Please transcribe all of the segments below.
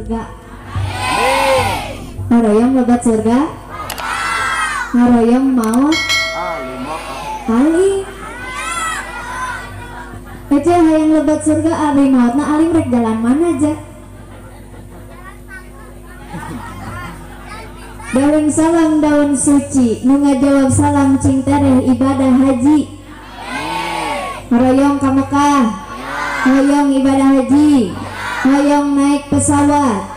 surga. Hoyong mlebet surga? Hoyong maot? Alim. Ece hayang mlebet surga ari maotna alim rek jalan mana aja? Daun salam daun suci, nu ngajawab salam cing tereh ibadah haji. Hoyong ka Mekah, hoyong ibadah haji, hoyong naik pesawat,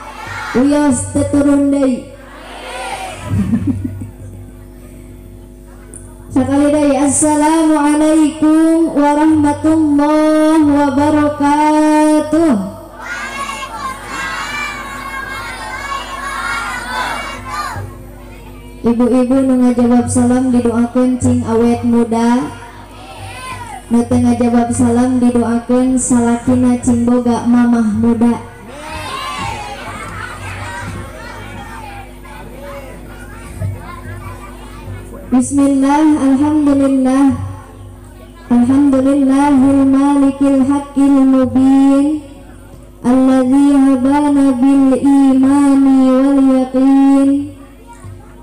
uyos teu turun deui. Sakali deui, assalamualaikum warahmatullahi wabarakatuh. Ibu-ibu nu ngajawab salam didoakeun cing awet muda. Nu teu ngajawab salam didoakeun salakina cing boga mamah muda. Bismillah, alhamdulillah, alhamdulillahil malikil haqqil mubin, alladzi habana bil imani wal yaqin.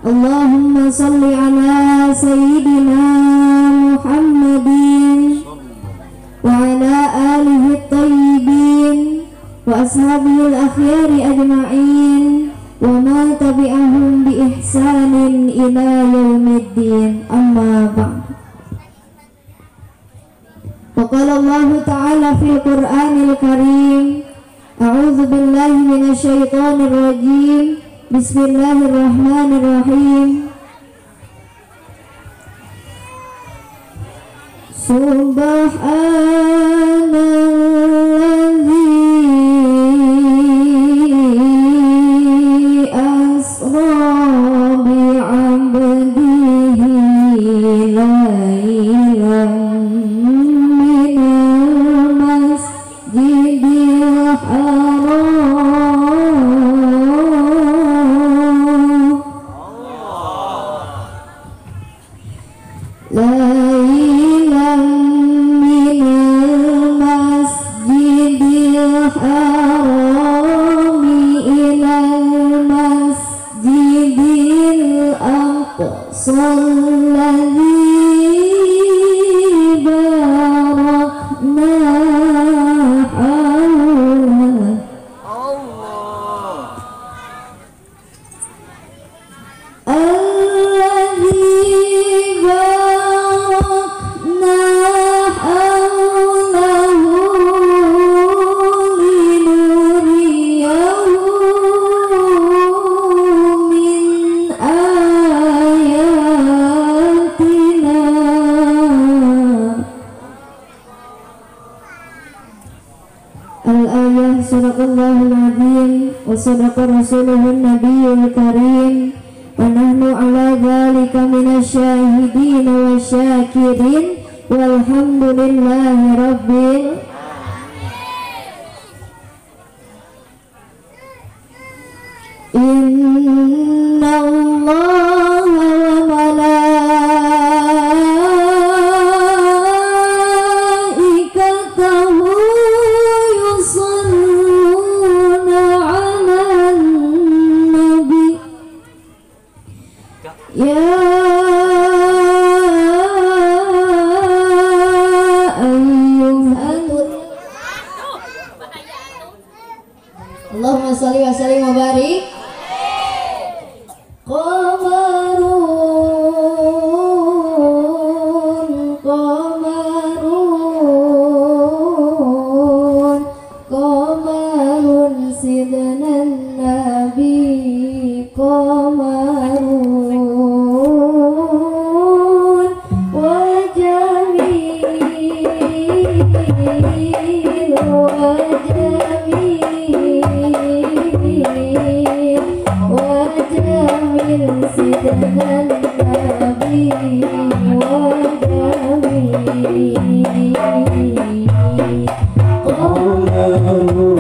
Allahumma salli ala sayyidina Muhammadin wa ala alihi tayyibin wa ashabihi al-akhyari ajma'in wa ma tabi'ahum bi ihsanin ila yaumiddin. Amma ba'd. Wa qala Allah ta'ala fil Qur'anil Karim, a'udzu billahi minasy syaithanir rajim. Bismillahirrahmanirrahim. Subhanalladzi asra bi'abdihi lailan minal masjidil haram. Lailan minal masjidil harami ilal masjidil aqsa alladzi barakna hawlahu. Al-ayah, sadaqallahul azim wa sadaqa rasuluhun nabiyul karim wa nahnu ala dzalika minasyahidin wa syakirin walhamdulillahi rabbil inna allaha wa malaikatahu yusholluna 'alan nabi ya ayyuhan. Allahumma sholli wa sallim wa barik. Qamarun qamarun qamarun sidnan nabi qamarun wa jamil wa jamil wa jamil sidnan nabi wa jamil Qamaru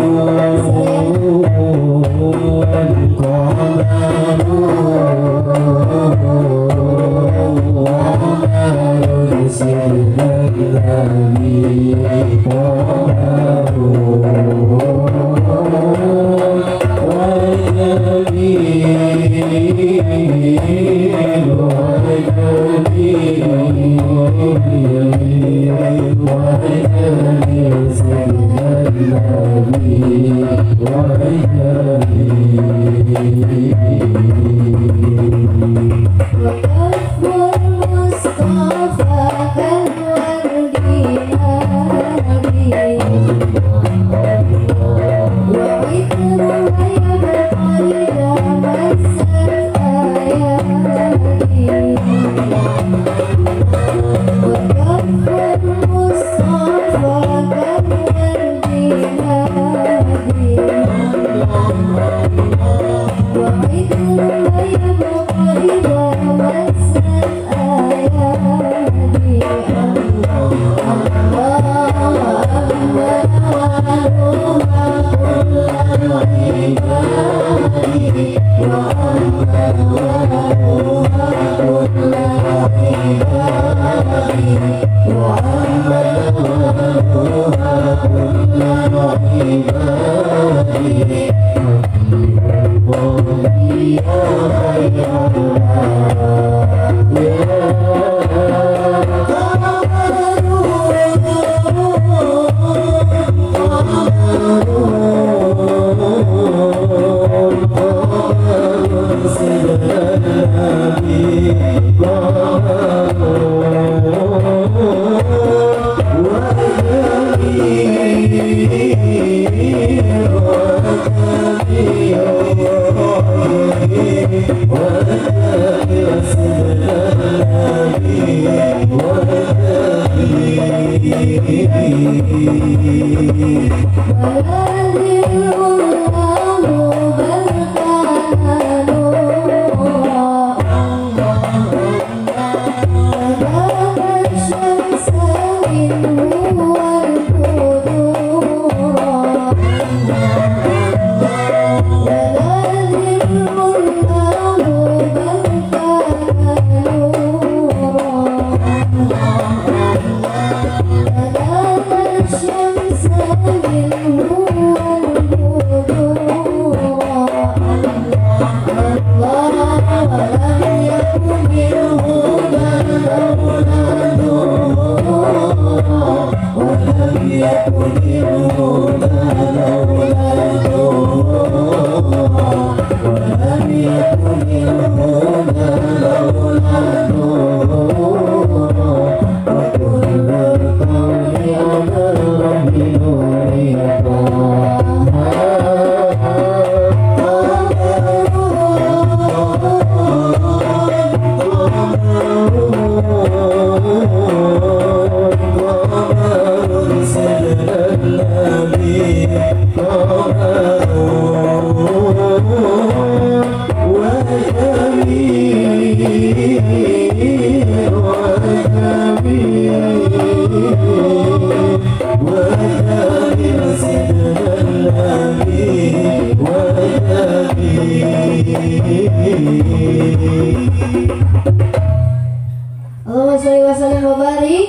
Allahumma sholli wa sallim wa barik.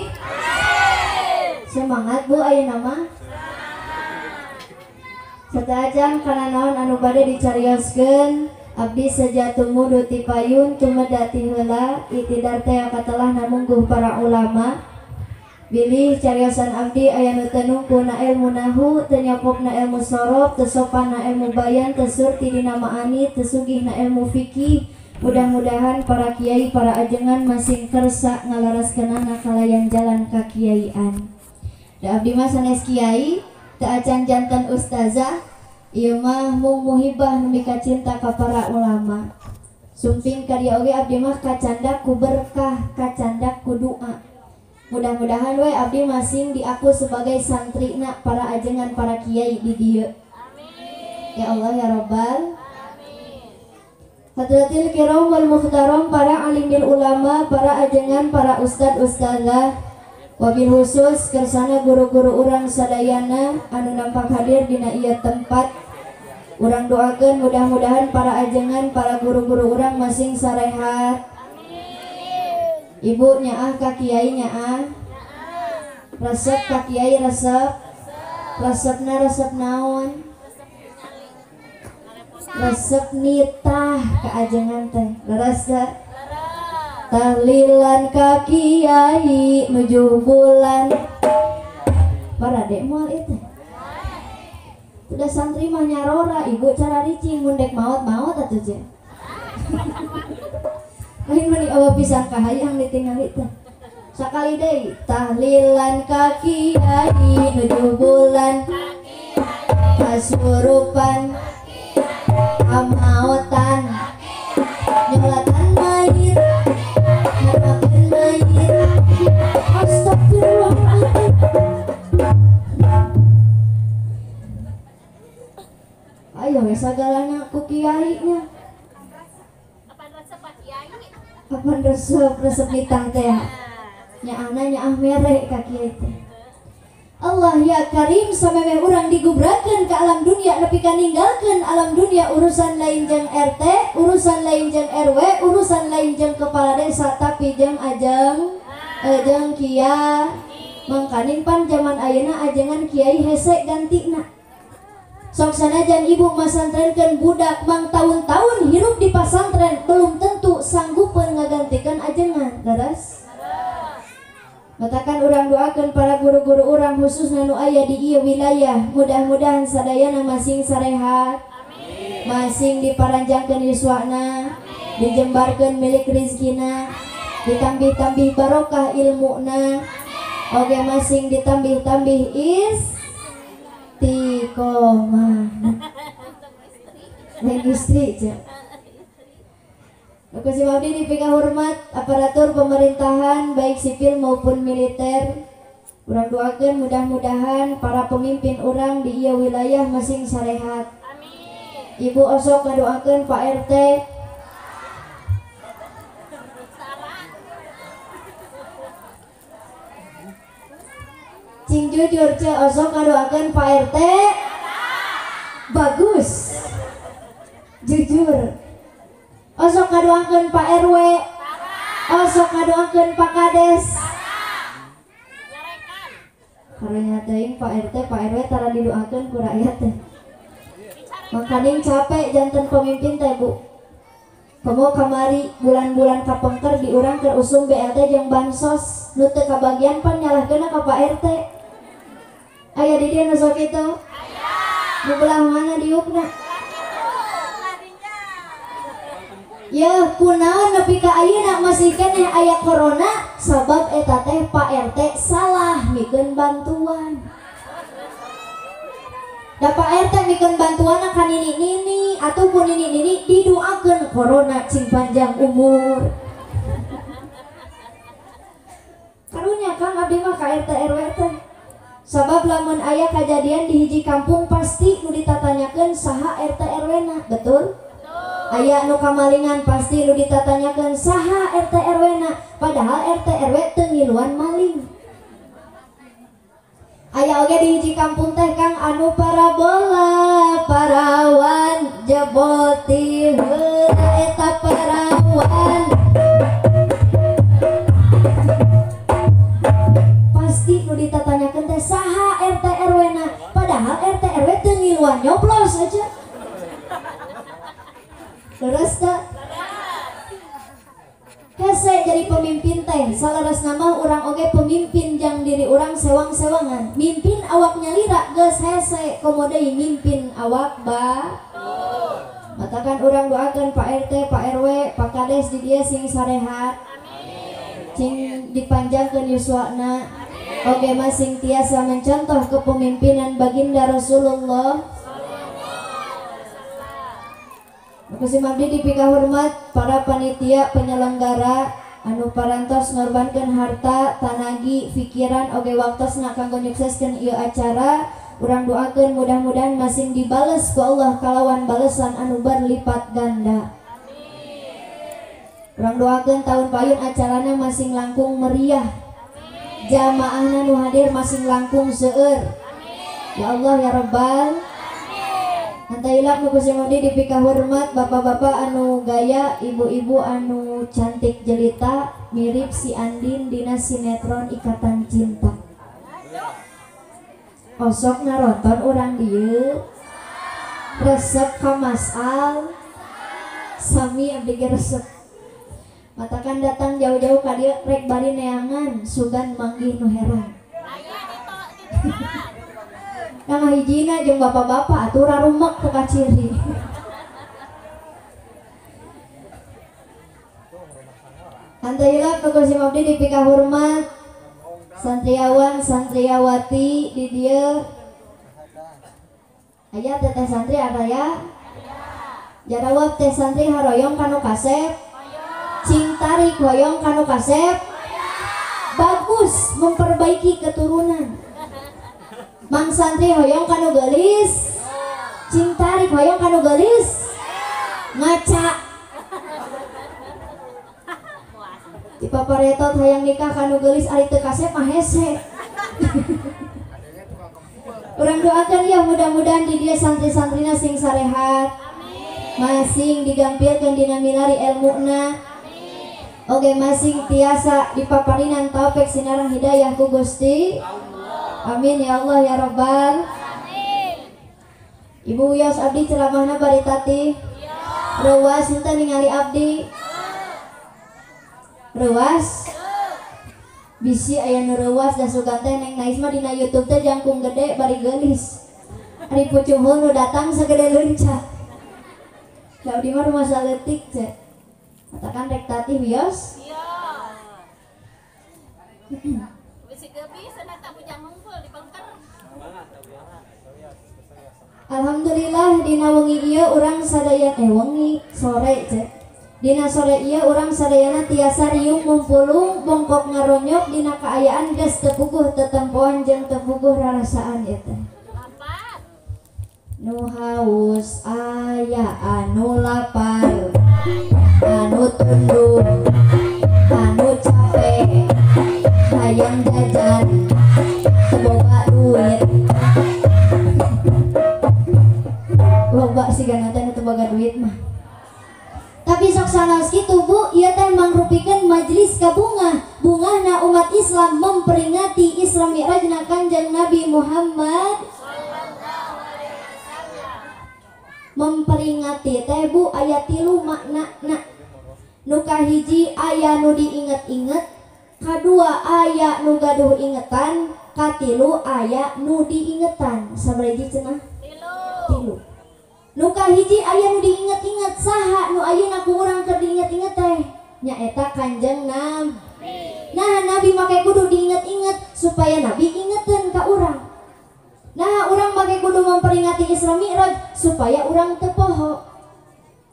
Semangat Bu ayeuna mah. Sateuacan kana naon anu bade dicarioskeun abdi sejatumudu ti payun tumeda ti heula itidar teh katelah namungguh para ulama. Bilih cariosan abdi aya nu teu nungkuna ilmu nahu, teu nyapokna ilmu sorof, teu sopanna ilmu bayan, teu surti dina maani, teu sugihna ilmu fikih. Mudah-mudahan para kiai, para ajengan masing kersa ngalaraskeunana kalayan jalan kakiaian. Da abdi mah sanes kiai, teu acan janten ustazah, ieu mah mung muhibah nu mikacinta ka para ulama. Sumping ka dieu oge abdi mah kacandak ku berkah, kacandak ku doa. Mudah-mudahan we abdi masing diaku sebagai santrina para ajengan para kiai di dieu. Amin. Ya Allah ya Rabbal. Hadratil kiram wal mukhtaram, para alimil ulama, para ajengan, para ustad ustazah, wabil khusus kersana guru-guru urang sadayana anu nampak hadir dina ieu tempat. Urang doakeun mudah-mudahan para ajengan, para guru-guru urang masing sarehat. Ibu nyaah ka kiai nyaah, resep ka kiai resep, resepna resep naon? Resep nitah ka ajengan teh, leres teh? Tahlilan ka kiai nuju bulan. Parade moal itu. Sudah santri mah nyarora, ibu cara ricing mun dek maot-maot atuh je. Lain meni eueuh pisan kahayang ditingali teh. Sakali deui tahlilan ka kiai nuju bulan. Kasurupan kamaotan nyolatan mayit nyolakan mayit. Astagfirullahaladzim. Ayo we sagalana ku kiai nya. Kapan resep Pak Kiai? Kapan resep resep nitah teh. Nyaahna nyaah mere ka kiai teh. Allah ya Karim samemeh urang digubrakeun ka alam dunia nepi ka ninggalkeun alam dunia urusan lain jeung RT, urusan lain jeung RW, urusan lain jeung kepala desa tapi jeung ajeng jeung kiai. Mangkaning pan jaman ayeuna ajengan kiai hese gantina. Sok sanajan ibu masantrenkeun budak mang tahun-tahun hirup di pasantren belum tentu sanggupeun ngagantikeun ajengan, leres? Matakan urang doakan para guru-guru urang khususna nu aya di ieu wilayah mudah-mudahan sadayana masing sarehat, masing diparanjangkeun yuswana, dijembarkeun milik rizkina, ditambih-tambih barokah ilmuna, oge masing ditambih-tambih istiqomah. Lain istri je. Ku sim abdi dipika hormat aparatur pemerintahan baik sipil maupun militer. Urang doakeun mudah-mudahan para pemimpin urang di ieu wilayah masing sarehat. Amin. Ibu osok ngadoakeun Pak RT. Cing jujur ce osok ngadoakeun Pak RT. Bagus. Jujur. Osok ngadoakeun Pak RW, osok ngadoakeun Pak Kades. Karunya teuing Pak RT, Pak RW tara didoakeun ku rakyat teh. Makaning capek janten pemimpin teh Bu. Komo kamari bulan-bulan kapengker di urang keur usum BLT jeung bansos, nu teu kabagian pan nyalahkeunna ka Pak RT. Aya di dieu nu sok kitu? Aya. Nu belah mana diukna? Ya kunaon nepi ka ayeuna masih keneh aya corona sabab eta teh Pak RT salah mikeun bantuan. Da Pak RT mikeun bantuan ka nini-nini ataupun nini-nini didoakeun corona cing panjang umur. Karunya Kang abdi mah ka RT RW teh. Sabab lamun aya kajadian di hiji kampung pasti nu ditatanyakeun saha RT RW na, betul? Aya nu kamalingan pasti nu ditatanyakeun saha RT RW na, padahal RT RW teu ngiluan maling. Aya oge di hiji kampung teh Kang anu parabola parawan jebol ti heula eta parawan. Pasti nu ditatanyakeun teh saha RT RW na, padahal RT RW teu ngiluan nyoblos aja. Leres teh? Hese jadi pemimpin teh, salaras nama urang oge pemimpin jang diri urang sewang-sewangan. Mimpin awak nyalira geus hese komo deui mimpin awak ba. Matakan urang doakeun Pak RT, Pak RW, Pak Kades di dieu sing sarehat. Cing dipanjangkeun yuswana. Oge masing tiasa mencontoh kepemimpinan baginda Rasulullah. Ku sim abdi dipika hormat para panitia penyelenggara anu parantos ngorbankeun harta, tanagi, pikiran oge waktosna kanggo nyukseskeun ieu acara. Urang doakeun mudah-mudahan masing dibales ku Allah kalawan balesan anu berlipat ganda. Amin. Urang doakeun tahun payun acarana masing langkung meriah. Amin. Jamaahna nu hadir masing langkung seueur. Ya Allah ya Rabbal. Hantailah nu ku sim abdi dipika hormat bapak-bapak anu gaya, ibu-ibu anu cantik jelita mirip si Andin dina sinetron Ikatan Cinta. Osok ngaronton urang dieu resep ka Mas Al sami abdi ge resep. Matakan datang jauh-jauh ka dieu rek bari neangan sugan manggih nu herang. Nah hijina jeung bapak-bapak atuh rarumek teu kaciri. Alhamdulillah nu ku abdi dipikahormat santriawan santriawati di dieu. Aya teteh santri aya? Jarawab teh santri haroyong kanu kasep? Cing tarik hoyong kanu kasep? Bagus memperbaiki keturunan. Mang santri hoyong kanu geulis? Cing tarik hoyong kanu geulis? Ngaca. Di paparetot hayang nikah kanu geulis ari teu kasep mah hese. Urang doakan ya mudah-mudahan di dia santri-santrina sing sarehat. Masing digampilkeun dina milari elmuna. Oke masing tiasa dipaparinan taufik sinareng hidayah ku Gusti. Amin ya Allah ya Rabbal. Ibu wios abdi ceramahna bari tati. Reuwas henteu ningali abdi. Reuwas. Bisi aya nu reuwas da sugan teh Neng Nais mah dina YouTube teh jangkung gede bari geulis. Ari pucuhul nu datang sagede leunca. Da abdi mah rumasa leutik teh. Katakan rek tati wios. Bisi geulis cenah tah bujang ngumpul di pengker. Alhamdulillah dina wengi ieu urang sadaya wengi sore cek. Dina sore ieu urang sadayana tiasa riung mumpulung bongkok ngaronyok dina kaayaan geus teu puguh tetempoan jeung teu puguh rarasaan ieu teh. Nu haus aya anu lapar, anu tunduk, anu capek, hayang jajan, teu boga duit. Loba sigana teh nu teu boga duit mah. Tapi sok sanaos kitu Bu, ieu teh mangrupikeun majelis kabungah. Bungahna umat Islam memperingati Isra Mi'rajna Kanjeng Nabi Muhammad. Memperingati teh Bu aya tilu maknana. Nu kahiji aya nu diinget-inget, kadua aya nu gaduh ingetan, katilu aya nu diingetan. Sabaraha hiji cenah? Tilu. Nu kahiji aya nu diinget-inget, saha nu ayeuna ku urang keur diinget-inget teh? Nyaeta Kanjeng Nabi. Nah, Nabi make kudu diinget-inget supaya Nabi ingeteun ka urang. Nah, urang make kudu memperingati Isra Mi'raj supaya urang teu poho.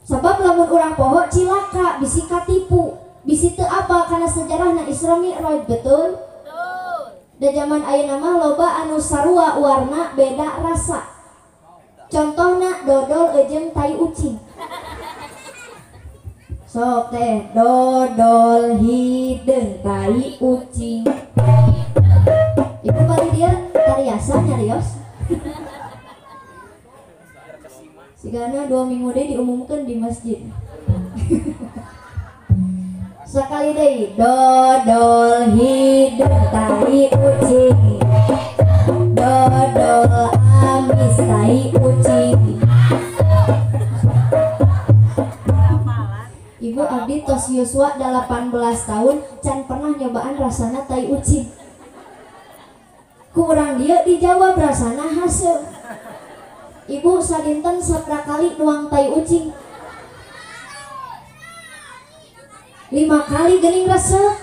Sabab lamun urang poho cilaka, bisi katipu, bisi teu apal kana sejarahna Isra Mi'raj, betul? Betul. Da zaman ayeuna mah loba anu sarua warna beda rasa. Contohna dodol jeung tai ucing. Sok teh dodol hideung tai ucing. Ibu bari dia tariasa nyarios. Sigana 2 minggu deui diumumkeun di masjid. Sakali deui dodol hideung tai ucing. Dodol amis tai ucing. Ibu abdi tos yuswa 18 tahun can pernah nyobaan rasana tai ucing. Ku urang dieu dijawab rasana hasil. Ibu sadinten sabaraha kali nuang tai ucing? 5 kali geuning resep.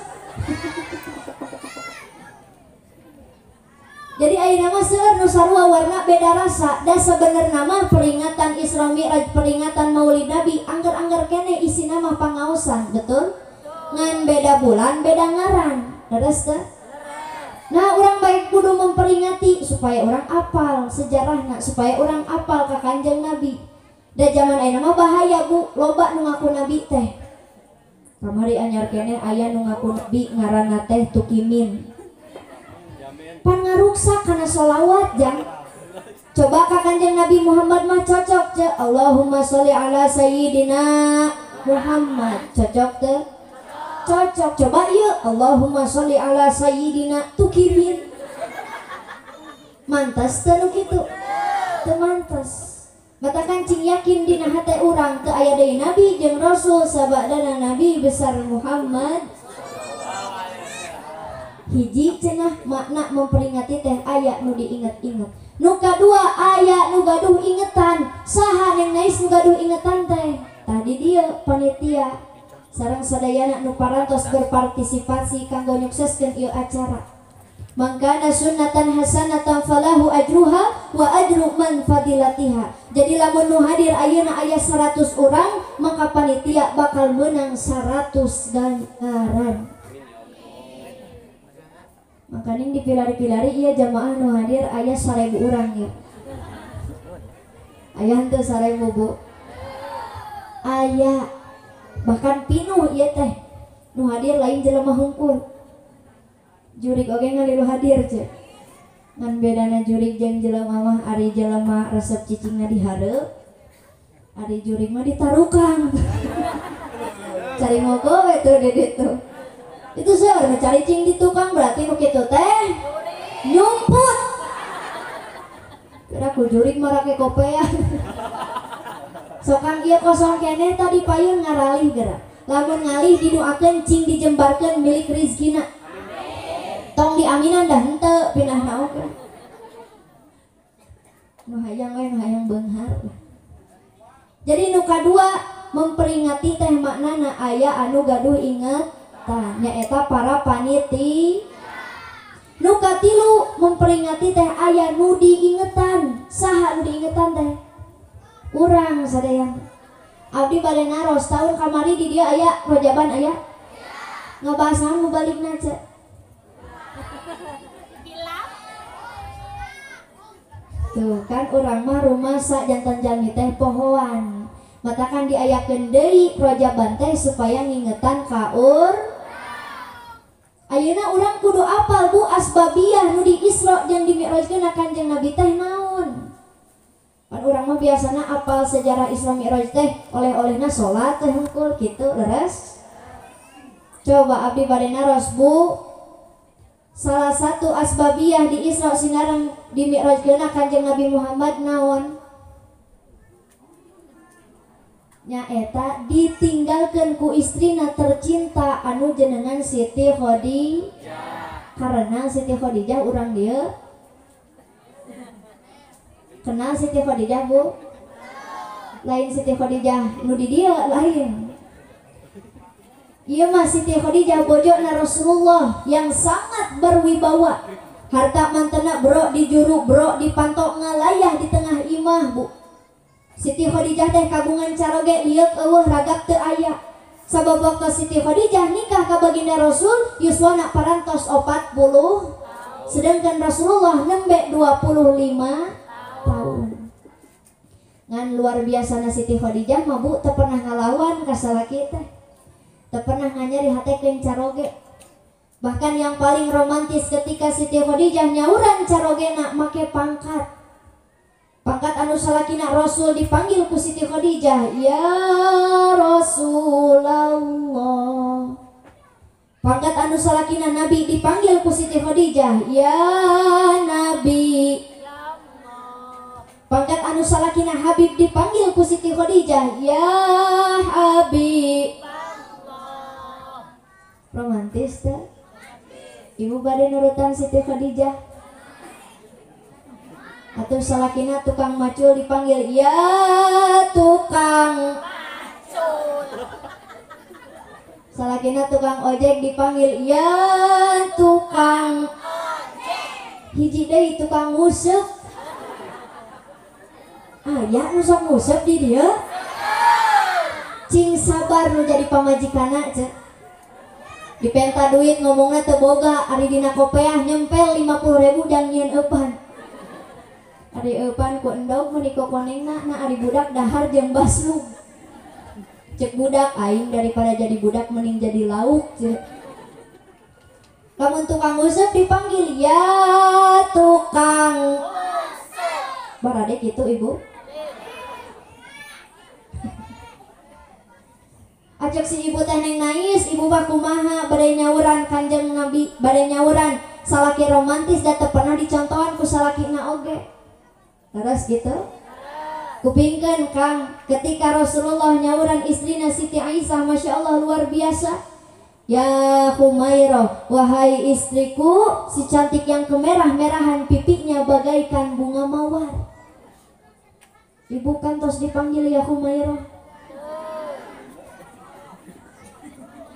Jadi ayeuna mah seueur nu sarua warna beda rasa. Da sebenarna mah peringatan Isra Mi'raj, peringatan Maulid Nabi angger-angger keneh isina mah pangaosan, betul? Ngan beda bulan, beda ngaran. Leres teu? Nah, urang baik kudu memperingati supaya orang apal sejarahna, supaya orang apal ka Kanjeng Nabi. Da zaman ayeuna mah bahaya, Bu, loba nu ngaku nabi teh. Kamari anyar keneh aya nu ngaku nabi ngaranna teh Tukimin. Pan ngaruksak kana sholawat jang. Coba ka Kanjeng Nabi Muhammad mah cocok ce. Allahumma sholli ala sayyidina Muhammad. Cocok teu? Cocok. Coba ieu Allahumma sholli ala sayyidina Tukimin. Mantas teu nu kitu? Teu mantas. Matakan cing yakin dina hate urang teu aya deui nabi jeung rasul sabadana nabi besar Muhammad. Hiji cenah makna memperingati teh aya nu diinget-inget. Nu kadua aya nu gaduh ingetan. Saha neng nais nu gaduh ingetan teh? Tadi dia panitia sareng sadayana nu parantos berpartisipasi kanggo nyukseskeun ieu acara. Mangkana sunnatan hasanatan falahu ajruha wa ajru man fadilatiha. Jadi lamun nu hadir ayeuna aya 100 orang, maka panitia bakal menang 100 ganjaran. Makaning dipilari-pilari iya jamaah nu hadir aya 1000 orang ya. Aya henteu 1000 Bu. Aya bahkan pinuh ieu teh. Nu hadir lain jelema hungkul. Jurik oge ngalilu hadir ce. Ngan bedana jurik jeung jelema mah ari jelema resep cicingna di hareup, ari jurik mah ditarukan. Cari ngogo we tuh di ditu. Itu seueur nu cari cing di tukang berarti nu kitu teh nyumput. Kira ku jurik marake kopean. Sokang ieu kosong keneh tadi payun ngaralih geura. Lamun ngalih didoakeun cing dijembarkeun milik rizkina. Tong diaminan dah henteu pindah naok. Nu hayang we nu hayang beunghar. Jadi nu kadua memperingati teh maknana aya anu gaduh inget tah nyaeta para paniti. Nu katilu memperingati teh aya nu diingetan. Saha nu diingetan teh? Urang sadayana. Abdi bade naros tahun kamari di dieu aya rojaban aya. Ngabahas naon mubaligna ce? Tuh kan urang mah rumasa jantan jalmi teh pohoan. Matakan diayakeun deui rojaban teh supaya ngingetan ka ur. Ayeuna urang kudu apal Bu asbabiyah nu di Isra jeung di Mi'rajkeun Kanjeng Nabi teh naon. Pan urang mah biasana apal sejarah Isra Mi'raj teh oleh-olehna salat teh hungkul kitu leres. Coba abdi bade naros Bu. Salah satu asbabiyah di Isra sinareng di Mi'rajkeun Kanjeng Nabi Muhammad naon? Nyaeta ditinggalkeun ku istrina tercinta anu jenengan Siti Khadijah. Karena Siti Khadijah urang dieu kenal Siti Khadijah Bu? Lain Siti Khadijah nu di dieu lain. Ieu mah Siti Khadijah bojona Rasulullah yang sangat berwibawa. Harta mantena bro di juru bro di pantok ngalayah di tengah imah Bu. Siti Khadijah teh kagungan caroge lieuk eueuh ragap teu aya. Sabab waktu Siti Khadijah nikah ka baginda Rasul yuswana parantos 40, sedangkan Rasulullah nembe 25 tahun. Ngan luar biasana Siti Khadijah mah Bu teu pernah ngalawan ka salaki teh. Teu pernah nganyeri hatekeun caroge. Bahkan yang paling romantis ketika Siti Khadijah nyauran carogena make pangkat. Pangkat anu salakina Rasul dipanggil ku Siti Khadijah, ya Rasulullah. Pangkat anu salakina Nabi dipanggil ku Siti Khadijah, ya Nabi. Pangkat anu salakina Habib dipanggil ku Siti Khadijah, ya Habib. Romantis teh. Ibu bade nurutan Siti Khadijah. Atau salakina tukang macul dipanggil ya tukang macul. Salakina tukang ojek dipanggil ya tukang ojek. Hiji deui tukang nguseup. Aya nu sok nguseup di dieu. Cing sabar nu jadi pamajikanna ce. Dipenta duit ngomongna teu boga, ari dina kopeah nyempel 50.000 jang nyieun eupan. Ari eupan ku endog meuni kokonengna, na ari budak dahar jeung baslug. Cek budak aing daripada jadi budak mending jadi lauk cek. Lamun tukang nguseup dipanggil ya tukang nguseup. Barade kitu Ibu. Acek si ibu teh neng nais, ibu mah kumaha bade nyauran Kanjeng Nabi, bade nyauran salaki romantis da teu pernah dicontohan ku salakina oge. Terus gitu. Kupingkeun Kang, ketika Rasulullah nyauran istrina Siti Aisyah, Masya Allah luar biasa. Ya Humairah, wahai istriku, si cantik yang kemerah-merahan pipinya bagaikan bunga mawar. Ibu kan tos dipanggil ya Humairah.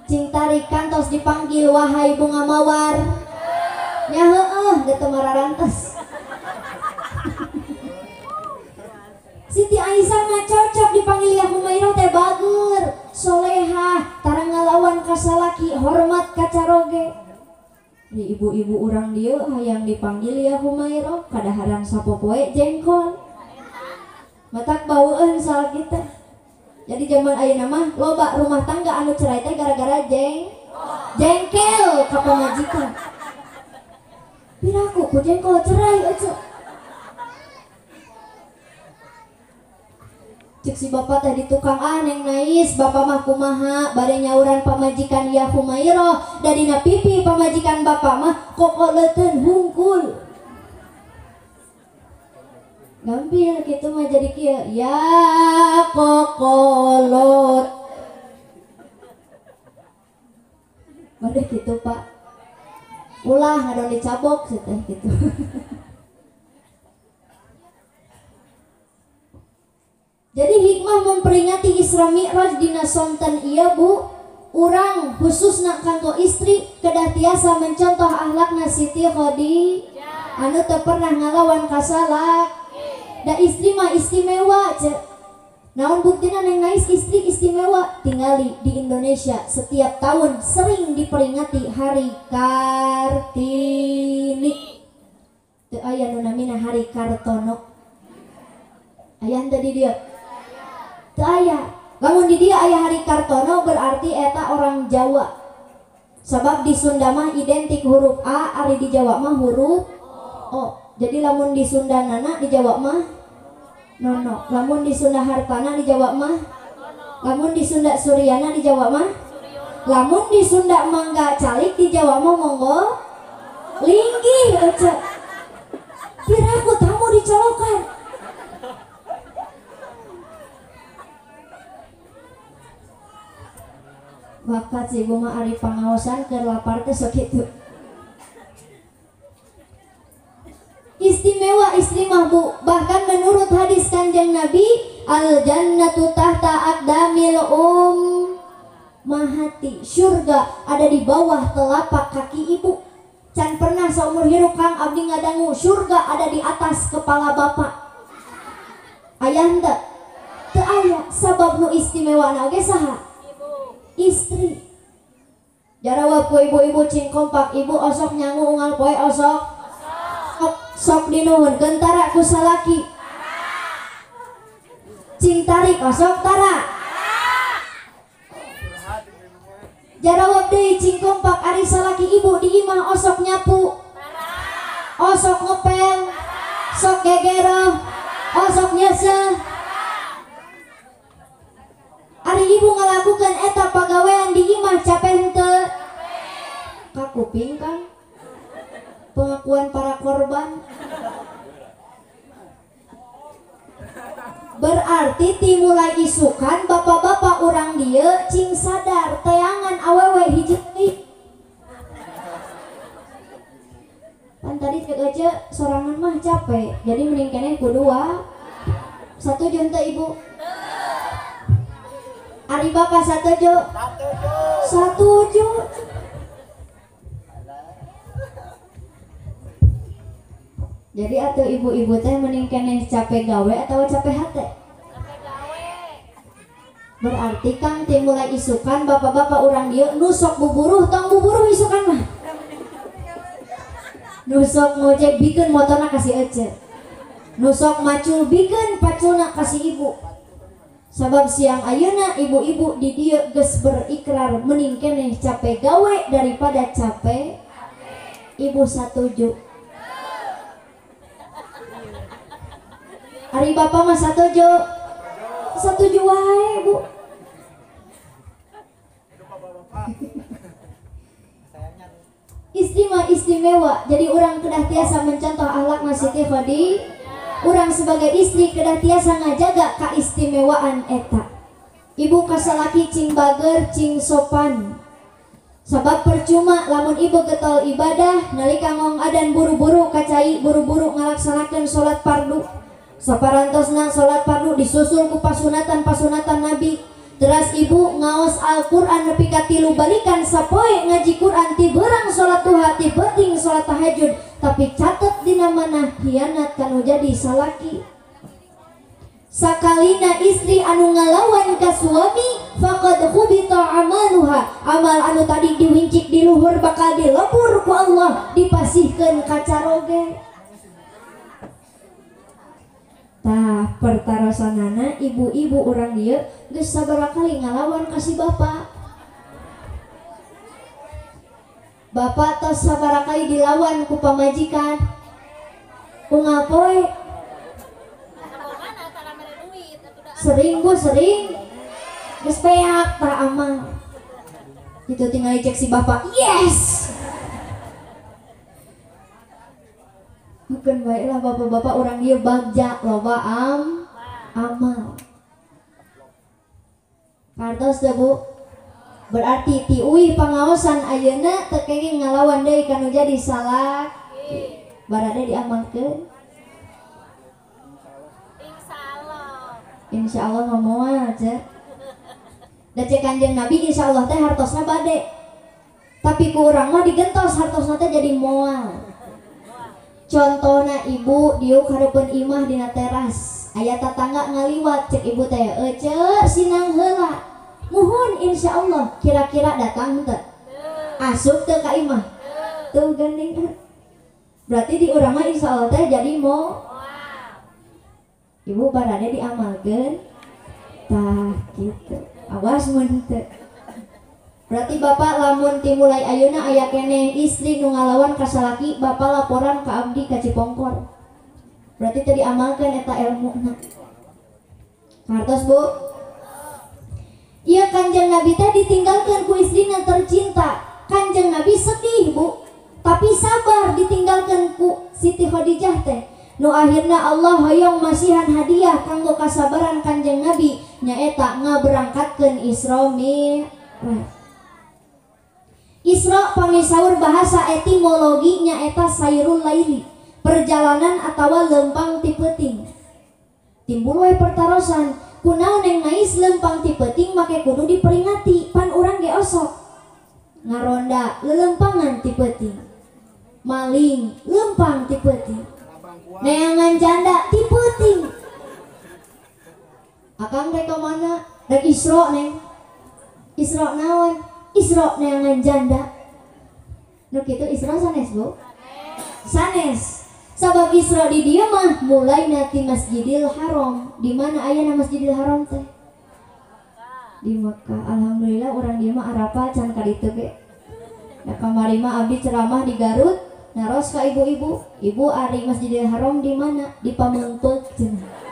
Cing tarik kantos dipanggil wahai bunga mawar. Nya heueuh geus mararantes. Siti Aisyah mah cocok dipanggil ya Humairah teh bager, solehah, tara ngalawan ka salaki, hormat ka caroge. Di ibu-ibu urang dieu hayang dipanggil ya Humairah, kadaharan sapopoe jengkol. Matak baueun salaki teh. Jadi zaman ayeuna mah loba rumah tangga anu cerai teh gara-gara jengkel ka pamajikan. Piraku ku jengkol cerai eueuh. Cek si bapak teh di tukang ah neng nais, bapak mah kumaha bade nyauran pamajikan ya Humairah, da dina pipi pamajikan bapak mah kokoleutkeun hungkul. Gampil gitu mah jadi kieu ya kokolot. Bade kitu Pak. Ulah ngadon dicabok sih teh gitu. Jadi hikmah memperingati Isra Mi'raj dina sonten ieu Bu, urang khususna kanggo istri kedah tiasa mencontoh akhlakna Siti Khadijah anu teu pernah ngalawan kasalak. Da istri mah istimewa ce. Naon buktina neng nais istri istimewa tingali di Indonesia setiap tahun sering diperingati Hari Kartini. Teu aya nu namina Hari Kartono. Aya henteu di dieu? Teu aya. Lamun di dieu aya Hari Kartono berarti eta orang Jawa. Sabab di Sunda mah identik huruf A, ari di Jawa mah huruf O. Jadi lamun di Sunda nana di Jawa mah nono, lamun di Sunda hartana di Jawa mah, lamun di Sunda Suryana di Jawa mah, lamun di Sunda mangga calik di Jawa mah monggo linggih ece. Piraku tamu dicolokan. Bakat si ibu mah ari pangaosan keur lapar teh sok kitu. Istimewa istri mah Bu, bahkan menurut hadis Kanjeng Nabi, al jannatu tahta aqdamil ummahati, surga ada di bawah telapak kaki ibu. Can pernah seumur hirup Kang abdi ngadangu surga ada di atas kepala bapak. Aya henteu? Teu aya, sabab nu istimewana oge saha? Istri. Jarawab ku ibu-ibu cing kompak, ibu osok nyangu unggal poe osok sok dinuhunkeun tara ku salaki. Cing tarik osok tara. Jarawab deui cing kompak ari salaki ibu di imah osok nyapu, osok ngepel, sok gegeroh, osok nyeseh. Ari ibu ngalakukan eta pagawean di imah capek henteu? Kakuping Kang pengakuan para korban. Berarti timulai isukan bapak-bapak urang dieu cing sadar teangan awewe hiji deui. Pan tadi cek aja sorangan mah capek, jadi mending keneh kudu wa. Satuju henteu ibu? Ari bapak satuju? Satuju. Jadi atau ibu-ibu teh mending keneh capek gawe atau capek hate? Capek gawe. Berarti Kang timulai isukan bapak-bapak urang dieu nu sok buburuh tong buburuh isukan mah. Nu sok ngojek bikeun motorna kasih ece. Nu sok macul bikeun paculna kasih ibu. Sabab siang ayeuna ibu-ibu di dieu geus berikrar mending keneh capek gawe daripada capek ibu satuju. Ari bapak mah satuju. Satuju wae, Bu. Istri mah istimewa, jadi urang kedah tiasa mencontoh akhlak Siti Khadijah. Urang sebagai istri kedah tiasa ngajaga kaistimewaan eta. Ibu kasalaki cing bager cing sopan. Sabab percuma lamun ibu getol ibadah nalika ngong adan buru-buru kacai buru-buru ngalaksanakeun salat fardu. Saparantosna salat fardu disusul ku pasunatan-pasunatan Nabi. Teras ibu ngaos Al-Qur'an nepi ka 3 balikan sapoe ngaji Qur'an ti beurang salat duha ti peuting salat tahajud, tapi catet dina manah hianat kanu jadi salaki. Sakalina istri anu ngalawan ka suami faqad khubita amaluha, amal anu tadi diwincik di luhur bakal dilebur ku Allah, dipasihkeun ka caroge. Tah pertarosanana ibu-ibu urang dieu geus sabaraha kali ngalawan ka si bapak. Bapak tos sabaraha kali dilawan ku pamajikan. Unggal poe. Sering bu, sering. Geus peak tah amal. Itu tinggal dicek si bapak. Yes. Bukan baiklah bapak-bapak orang dia bagja loba amal. Kartos teh bu. Berarti ti uih pangaosan ayeuna teu kenging ngalawan deui kanu jadi salah. Barade diamalkeun. Insyaallah. Insyaallah moal aja. Da cek Kanjeng Nabi insyaallah teh hartosna bade. Tapi ku urang mah digentos hartosna teh jadi moal. Contohna ibu diuk hareupeun imah dina teras, aya tatangga ngaliwat cek ibu teh ece sinang heula. Muhun insyaallah kira-kira datang teu? Asup teu ka imah? Teu geuning. Berarti di urang mah insyaallah teh jadi mo. Ibu barade diamalkeun tah kitu. Awas mun teu. Berarti bapak lamun timulai ayeuna aya keneh istri nu ngalawan ka salaki, bapak laporan ka abdi ka Cipongkor. Berarti teu diamalkeun eta elmuna. Kartos bu? Ieu Kanjeng Nabi teh ditinggalkeun ku istrina tercinta. Kanjeng Nabi sedih bu, tapi sabar ditinggalkeun ku Siti Khadijah teh. Nu akhirna Allah hoyong masihan hadiah kanggo kasabaran Kanjeng Nabi nyaeta ngaberangkatkeun Isra Mi'raj. Isra pamisaur bahasa etimologi nyaeta sairul laili, perjalanan atawa lempang ti peuting. Timbul we pertarosan, kunaon neng nais lempang ti peuting make kudu diperingati, pan urang ge osok. Ngaronda lelempangan ti peuting. Maling lempang ti peuting. Neangan janda ti peuting. Akang rek ka mana? Rek Isra neng. Isra naon? Isra neangan janda. Nu kitu Isra sanes bu? Sanes. Sabab Isra di dieu mah mulai ti Masjidil Haram. Di mana ayana Masjidil Haram teh? Di Mekah. Alhamdulillah urang dieu mah arapal can ka ditu ge. Da kamari mah abdi ceramah di Garut, naros ka ibu-ibu, ibu ari Masjidil Haram di mana? Di Pameungpeuk cenah.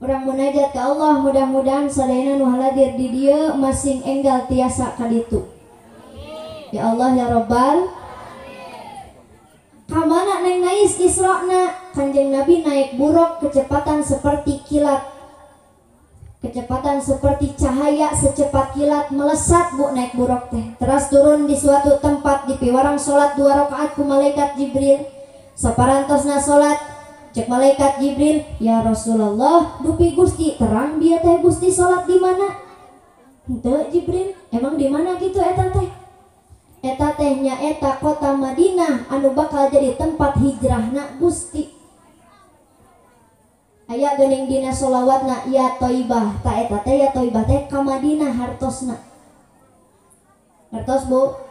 Urang munajat ka Allah mudah-mudahan sadayana nu haladir di dieu masing enggal tiasa ka ditu. Ya Allah ya Rabbal. Kamana neng nais Israna? Kanjeng Nabi naik buruk kecepatan seperti kilat. Kecepatan seperti cahaya secepat kilat melesat bu naik buruk teh. Terus turun di suatu tempat di piwarang salat 2 rakaat ku malaikat Jibril. Saparantosna salat cek malaikat Jibril, ya Rasulullah, dupi Gusti terang bieu teh Gusti salat di mana? Henteu Jibril, emang di mana gitu eta teh? Eta teh nyaeta kota Madinah anu bakal jadi tempat hijrahna Gusti. Aya geuning dina sholawatna ya Thaibah, ta eta teh ya Thaibah teh ka Madinah hartosna. Hartos bu?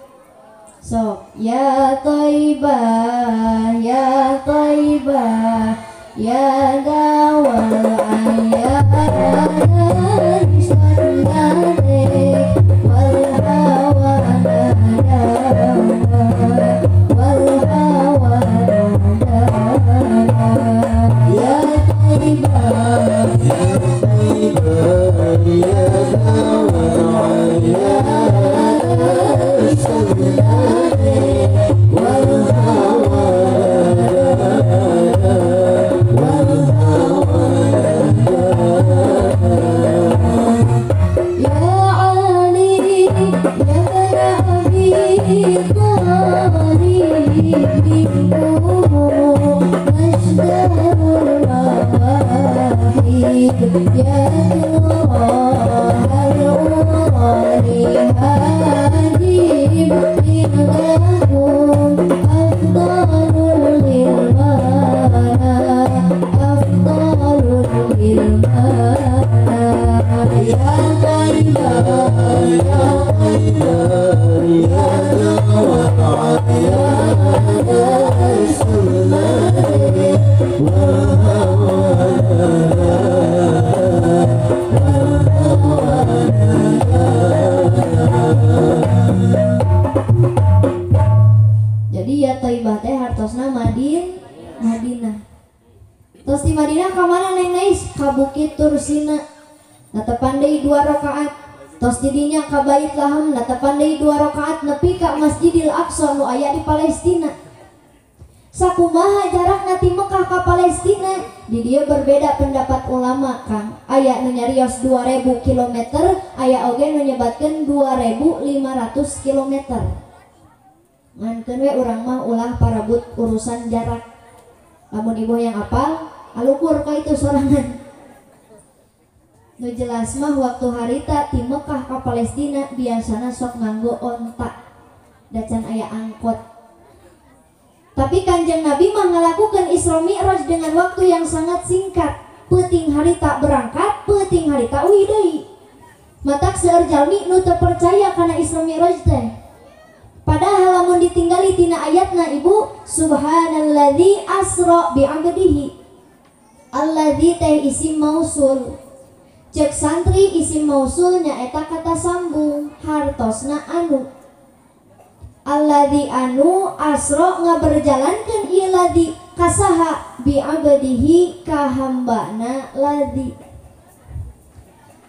So, ya Thaibah, ya Thaibah, ya dawal ya Thaibah, ya Thaibah, ya dawal wal hawa. Ya Jadi ya Thaibah teh hartosna Madinah. Terus di Madinah ka mana Neng Nais? Ka Bukit Tursina. Netepan deui 2 rakaat. Tos didinya ka Bait Lahm netepan deui 2 rakaat nepi ka Masjidil Aqsa nu aya di Palestina. Sakumaha jarakna ti Mekah ka Palestina? Di dieu berbeda pendapat ulama, Kang. Aya nu nyarios 2000 km, aya oge nu nyebatkeun 2500 km. Ngankeun we urang mah ulah parabut urusan jarak. Lamun ibu yang apal, alukur ka itu sorangan. Nu jelas mah waktu harita ti Mekah ka Palestina biasana sok nganggo onta. Da can aya angkot. Tapi Kanjeng Nabi mah ngalakukan Isra Mi'raj dengan waktu yang sangat singkat. Peuting harita berangkat, peuting harita uih deui. Matak seueur jalmi nu teu percaya kana Isra Mi'raj teh. Padahal lamun ditinggali tina ayatna ibu, subhanalladzi asra bi 'abdihi. Alladzi teh isim mausul. Cek santri isim mausul nyaeta kata sambung, hartosna anu. Alladzi anu asra ngaberjalankeun ieu ladzi kasaha bi 'abdihi ka hambana ladzi.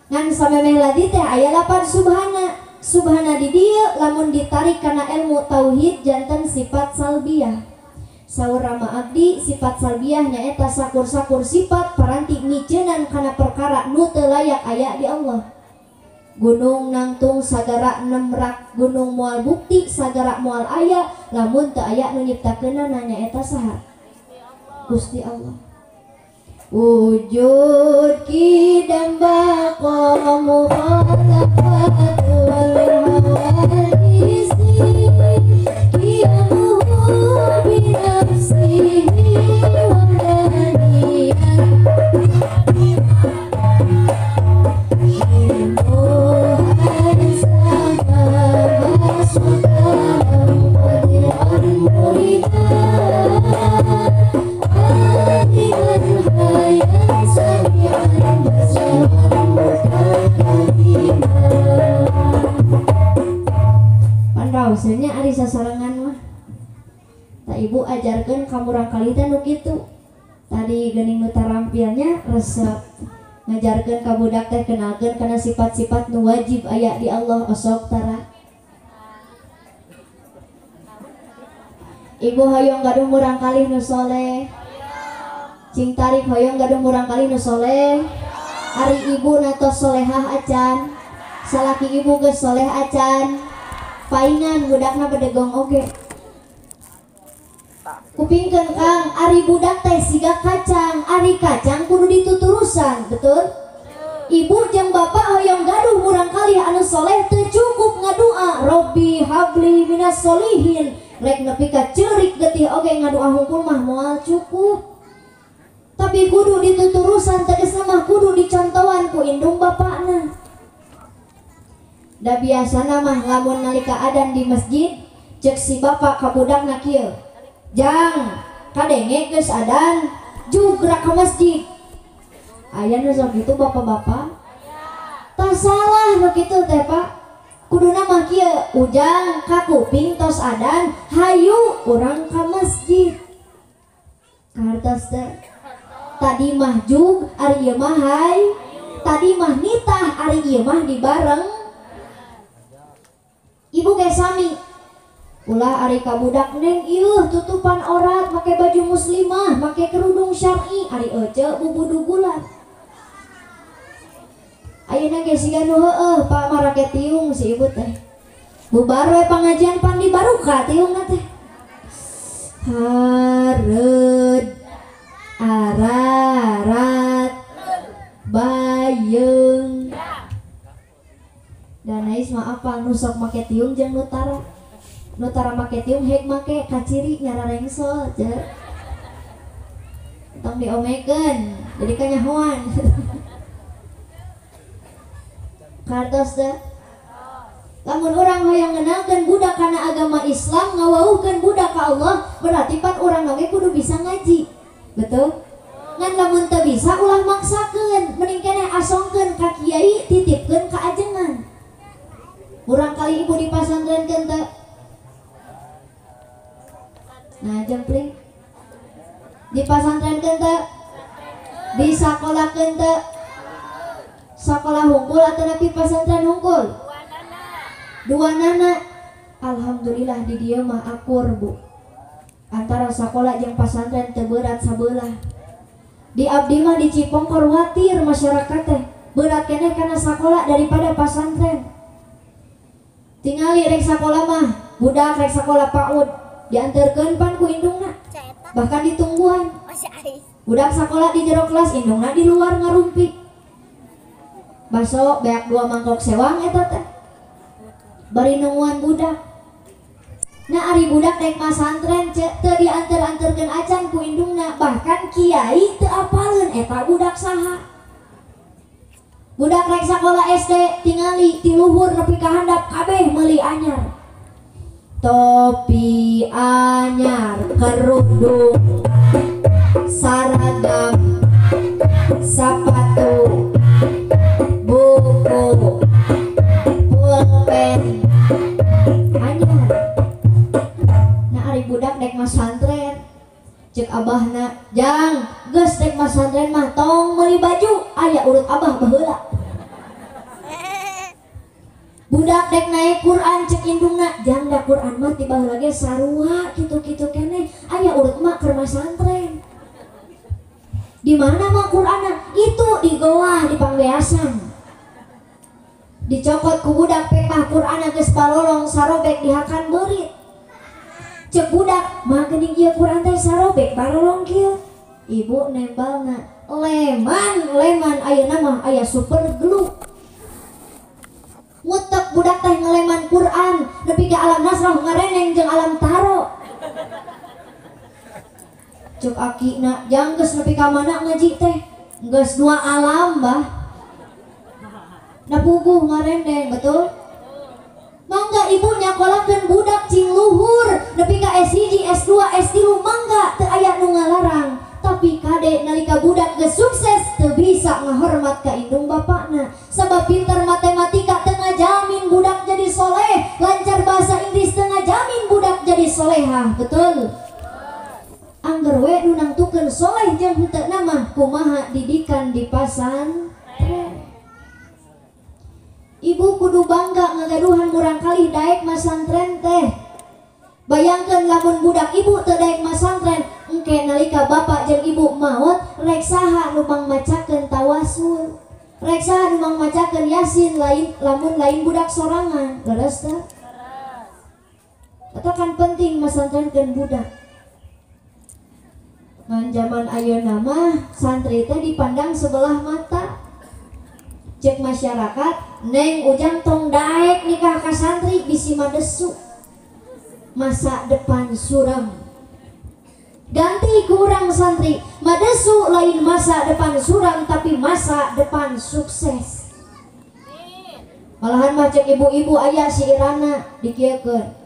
Ngan samemeh ladzi teh aya lapan subhana. Subhana di dieu lamun ditarik kana ilmu tauhid janten sifat salbiyah. Saur Rama abdi sifat salbiyah nyaeta sakur-sakur sifat paranti ngiceunan kana perkara nu teu layak aya di Allah. Gunung nangtung sagara nemrak, gunung moal bukti sagara moal aya lamun teu aya nu nyiptakeunna nyaeta saha? Gusti Allah. Wujud kidam baqa mukhalafatul hawadisi qiyamuhu bi nafsihi wa Panraosnya ari sasarengan mah. Tak ibu ajarkeun ka murangkalih teh nu kitu. Tadi geuning nu tarampilnya resep. Ngajarkeun ka budak teh kenalkeun kana sifat-sifat nu wajib aya di Allah osok tara. Ibu hoyong gaduh murangkalih nu soleh. Cing tarik hoyong gaduh murangkalih nu soleh. Ari ibu natos solehah acan. Salaki ibu geus soleh acan. Paingan budakna bedegong oge. Kupingkeun Kang, ari budak teh siga kacang, ari kacang kudu dituturusan, betul? Ibu jeung bapak hoyong gaduh murangkalih anu soleh teu cukup ngadua Robbi habli minas solihin. Rek nepi ka ceurik getih oge ngadua hungkul mah moal cukup. Tapi kudu dituturusan tegasna mah kudu dicontohan ku indung bapakna. Da biasana mah lamun nalika adan di masjid cek si bapak ka budakna kieu. Jang, kadenge geus adan, jugrak ka masjid. Aya nu sok kitu bapak-bapak? Tah salah nu kitu teh Pak. Kuduna mah kieu, ujang ka kuping tos adan, hayu urang ka masjid. Kahartos teh. Tadi mah jug, ari ieu mah hay. Tadi mah nitah, ari ieu mah dibareng. Ibu ge sami. Ulah ari ka budak neng ieuh tutupan aurat make baju muslimah, make kerudung syar'i, ari ece bubudugulan. Ayeuna ge siga nu heueuh Pak marake tiung si ibu teh. Bubar we pangajian pan dibaruka tiungna teh. Hareud ararat ba apal nu sok make tiung jeung nu tara. Nu tara make tiung hek make kaciri nyararengsol ce. Tong diomekeun jadi kanyahoan. Kartos teh. Lamun urang hoyong ngenalkeun budak kana agama Islam, ngawauhkeun budak ka Allah, berarti pan urang oge kudu bisa ngaji. Betul? Ngan lamun teu bisa ulah maksakeun, mending keneh asongkeun ka kiai, titipkeun ka ajengan. Urang kali ibu dipasantrenkeun teu? Nah, jempling. Dipasantrenkeun teu? Disakolakeun teu? Sakola hungkul atau napi pasantren hungkul? Dua nana. Alhamdulillah di dieu mah akur bu. Antara sakola jeung pasantren teu berat sabelah. Di abdi mah di Cipongkor watir masyarakat teh berat keneh kana sakola daripada pasantren. Tingali rek sakola mah budak rek sakola PAUD dianterkeun pan ku indungna, bahkan ditungguan. Budak sakola di jero kelas, indungna di luar ngarumpi. Baso beak 2 mangkok sewang eta teh. Bari nungguan budak. Nah ari budak rek masantren teu dianter-anterkeun acan ku indungna, bahkan kiai teu apaleun eta budak saha. Budak rek sakola SD tingali ti luhur nepi ka handap kabeh meuli anyar. Topi anyar, kerudung, saragam, sepatu, buku, pulpen anyar. Nah ari budak dek masantren cek abahna, jang geus dek masantren mah tong meuli baju, aya urut abah baheula. Budak dek naik Quran cek indungna, jang da Quran mah ti baheula ge sarua kitu-kitu keneh, aya urut mah keur masantren. Di mana mah Quranna? Itu di goah di pangbeasan. Dicokot ku budak pepah Quran geus balolong sarobek dihakan beurit. Cek budak mah geuning ieu Quran teh sarobek balolong kieu. Ibu nembalna leman leman ayeuna mah aya super glue. Ngutek budak teh ngeleman Quran nepi ka alam nasrah ngareneng jeung alam taro. Cek akina jang geus nepi ka mana ngaji teh? Geus dua alam bah. Nah puguh ngarendeng, betul? Mangga ibu nyakolakeun budak cing luhur nepi ka S1, S2, S3 mangga teu aya nu ngalarang. Tapi kade nalika budak geus sukses teu bisa ngahormat ka indung bapakna. Sabab pinter matematika teu ngajamin budak jadi soleh, lancar bahasa Inggris teu ngajamin budak jadi solehah, betul? Angger we nu nangtukeun soleh jeung henteu mah kumaha didikan di pasantren. Ibu kudu bangga ngagaduhan murangkalih daek masantren teh. Bayangkeun lamun budak ibu teu daek masantren, engke nalika bapak jeung ibu maot, rek saha nu mangmacakeun tawasul, rek saha nu mangmacakeun yasin lain lamun lain budak sorangan. Leres teh? Eta kan penting masantrenkeun budak. Ngan jaman ayeuna mah santri teh dipandang sebelah mata. Cek masyarakat, neng ujang tong daek nikah ka santri bisi madesu, masa depan suram. Ganti kurang santri, madesu lain masa depan suram tapi masa depan sukses. Malahan mah cek ibu-ibu aya si Irana dikieukeun.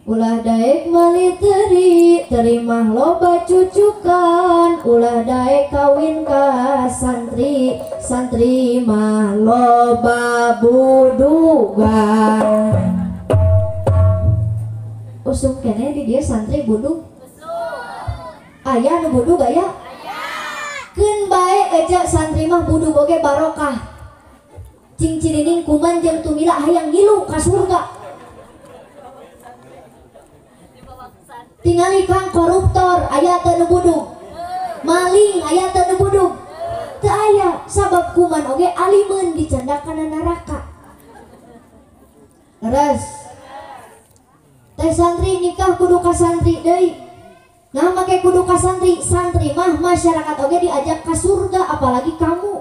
Ulah daek meuli teri, terima loba cucukan. Ulah daek kawin ka santri, santri mah loba budugan. Usum keneh di dia santri budug. Aya nu budug aya? Keun bae eja santri mah budug oge barokah. Cing cirining kuman jeung tumila hayang ngilu ka surga. Tingali kang koruptor aya teu nu budug, maling aya teu nu budug, teu aya. Sabab kuman oge alimeun dicandak kana neraka. Leres teh santri nikah kudu ka santri deui. Nah make kudu ka santri, santri mah masyarakat oge diajak ka surga apalagi kamu.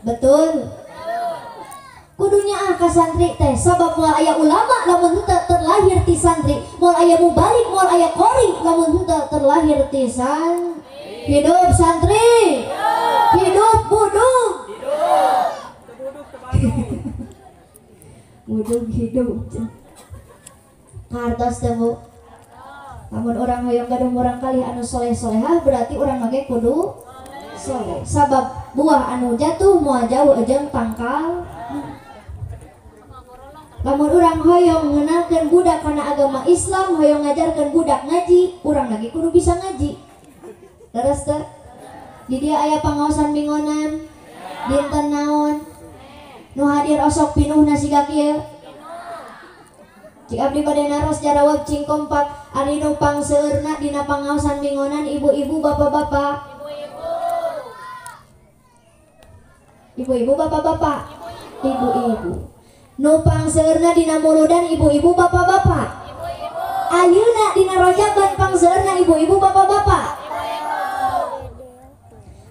Betul. Kudunya ah ka santri teh sabab moal aya ulama lamun henteu terlahir ti santri, moal aya mubalik, moal aya qori lamun henteu terlahir ti santri. Hidup santri. Hidup budug. Hidup. Budug hidup. Kartos teh Bu. Lamun urang hoyong gaduh murang kali anu soleh-solehah berarti urang oge kudu soleh. Sabab buah anu jatuh moal jauh jeung tangkal. Lamun urang hoyong ngenalkeun budak kana agama Islam, hoyong ngajarkeun budak ngaji, urang lagi kudu bisa ngaji. Leres teu? Di dieu aya pangaosan mingonan, dinten naon? Nu hadir osok pinuhna siga kieu. Cik abdi bade naros jarawab cing kompak, ari nu pangseueurna dina pangaosan mingonan ibu-ibu bapak-bapak. Ibu-ibu bapak-bapak. Ibu-ibu. Nu pangseueurna dina muludan ibu-ibu bapak-bapak. Ayeuna dina rojaban pangseueurna ibu-ibu bapak-bapak.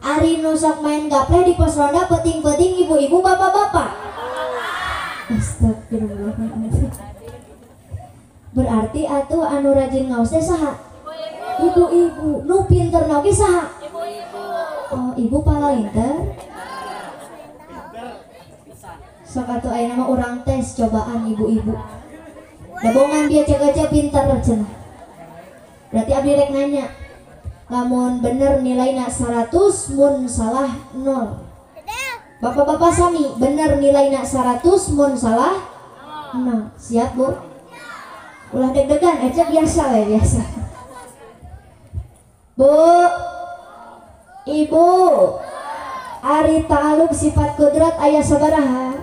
Ari nu sok main gapleh di pos ronda peuting-peuting ibu-ibu bapak-bapak. Astagfirullahaladzim. Berarti atuh anu rajin ngaos teh saha? Ibu-ibu. Nu pinter oge saha? Ibu-ibu. Oh, ibu palinter. Sok atuh ayeuna mah urang tes cobaan ibu-ibu. Dabongan dia cek aja pinter cenah. Berarti abdi rek nanya. Lamun bener nilainya 100 mun salah 0. Bapak-bapak sami bener nilainya 100 mun salah 0. Siap, Bu? Ulah deg-degan aja biasa we biasa. Bu, Ibu, ari ta'aluk sifat kudrat aya sabaraha?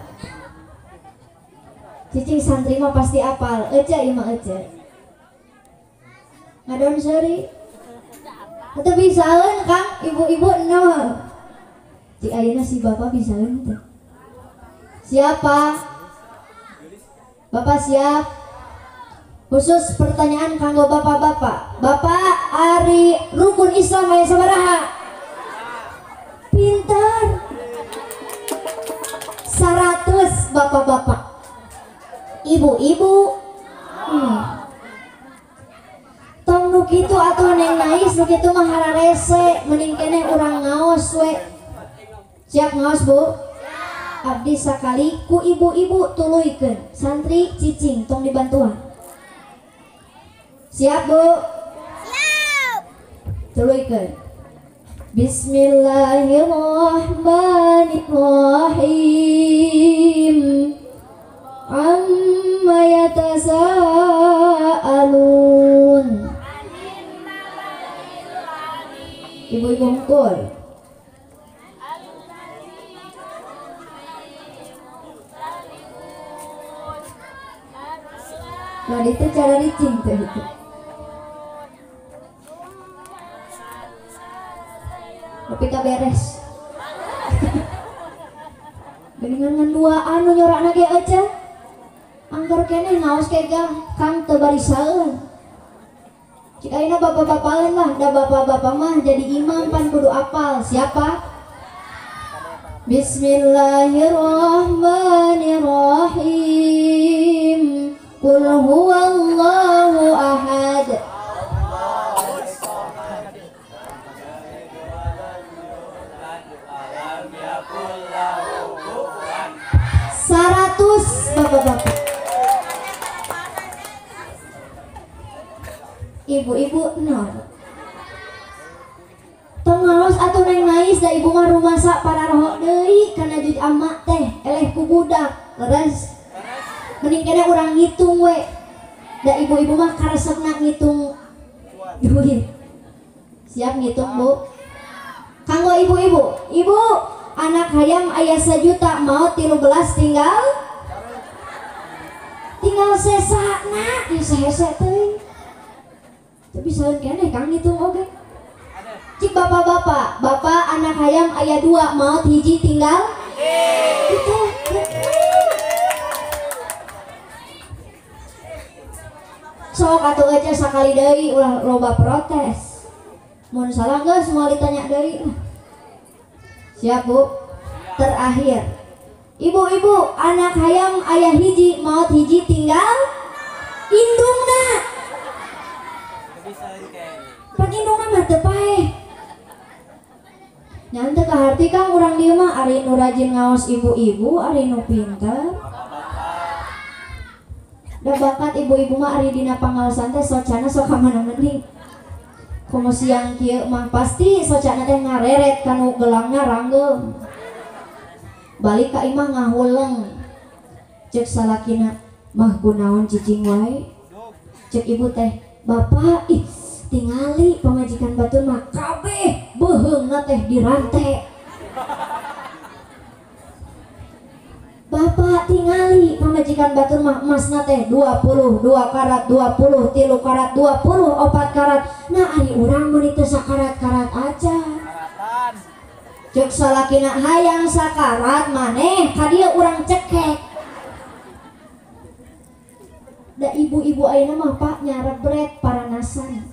Cicing santri mah pasti apal, eja ieu mah eja. Ngadon seuri. Teu bisaeun Kang, ibu-ibu nol. Cik ayeuna si bapak bisaeun teh. Siapa? Bapak siap? Khusus pertanyaan kanggo bapak-bapak. Bapak ari rukun Islam aya sabaraha? Pintar. 100 bapak-bapak. Ibu-ibu. Tong nu kitu atuh neng nais nu kitu mah hararese, mending keneh urang ngaos we. Siap ngaos, Bu? Abdi sakali ku ibu-ibu tuluykeun, santri cicing tong dibantuan. Siap, Bu? Siap. Tuluykeun. Bismillahirrahmanirrahim. Amma yatasaalun. Ibu-ibu ngumpul. Nah itu cara licin tuh itu. Tapi gak beres. Geningan ngan dua anu nyorakna ge aja. Angger keneh ngaos ke kang teu barisaeun. Cik ayeuna bapak-bapaeun lah, da bapak-bapak mah jadi imam pan kudu apal. Siapa? Bismillahirrahmanirrahim. Qul huwallahu ahad. 100 bapak-bapak. Ibu-ibu nol. Tong ngaos atuh neng nais da ibu mah rumasa pararohok deui kana juz amma teh eleh ku budak. Leres. Mending kene urang ngitung we. Da ibu-ibu mah karesepna ngitung duit. Siap ngitung, Bu? Kanggo ibu-ibu. Ibu, anak hayam aya 1 juta mau 13 tinggal sesana ieu sehese teuing. Teu bisaeun keneh Kang ngitung oge. Cik bapak-bapak, bapak anak hayam aya 2 maot hiji tinggal itu. Sok atuh aja sakali deui ulah loba protes. Mun salah geus moal ditanya deui. Siap, Bu? Terakhir. Ibu-ibu anak hayam ayah hiji maot hiji tinggal indungna. Pan indungna mah teu paeh. Nya teu kaharti Kang urang dieu mah ari nu rajin ngaos ibu-ibu, ari nu pinter. Da bakat ibu-ibu mah ari dina pangaosan teh socana sok ka mana mending. Komo siang kieu mah pasti socana teh ngareret kanu gelangna ranggeum. Balik ka imah ngahuleng. Cek salakina mah kunaon cicing wae. Cek ibu teh, "Bapak, ih tingali pamajikan batur mah kabeh beuheungna teh dirante." Bapak tingali pamajikan batur mah emasna teh 22 karat, 23 karat, 24 karat. Nah ari urang meuni teu sakarat-karat aja. Cek salakina hayang sakarat maneh ka dieu urang cekek. Da ibu-ibu ayeuna mah Pak nyarebret paranasan.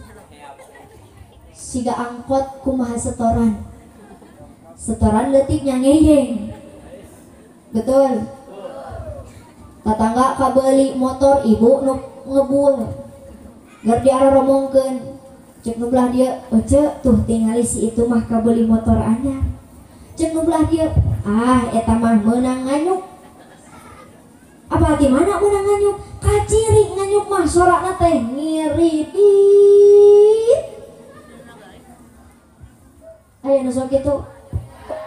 Siga angkot kumaha setoran. Setoran leutik nya ngeyeng. Betul. Tatangga kabeli motor ibu nu ngebul. Gar diaroromongkeun. Cek nu belah dieu, "Ece tuh tingali si itu mah kabeli motor anyar." Cek nu belah dieu, "Ah eta mah meunang nganyuk." Apa di mana meunang nganyuk? Kaciri nganyuk mah sorakna teh ngiripit. Aya nu sok kitu.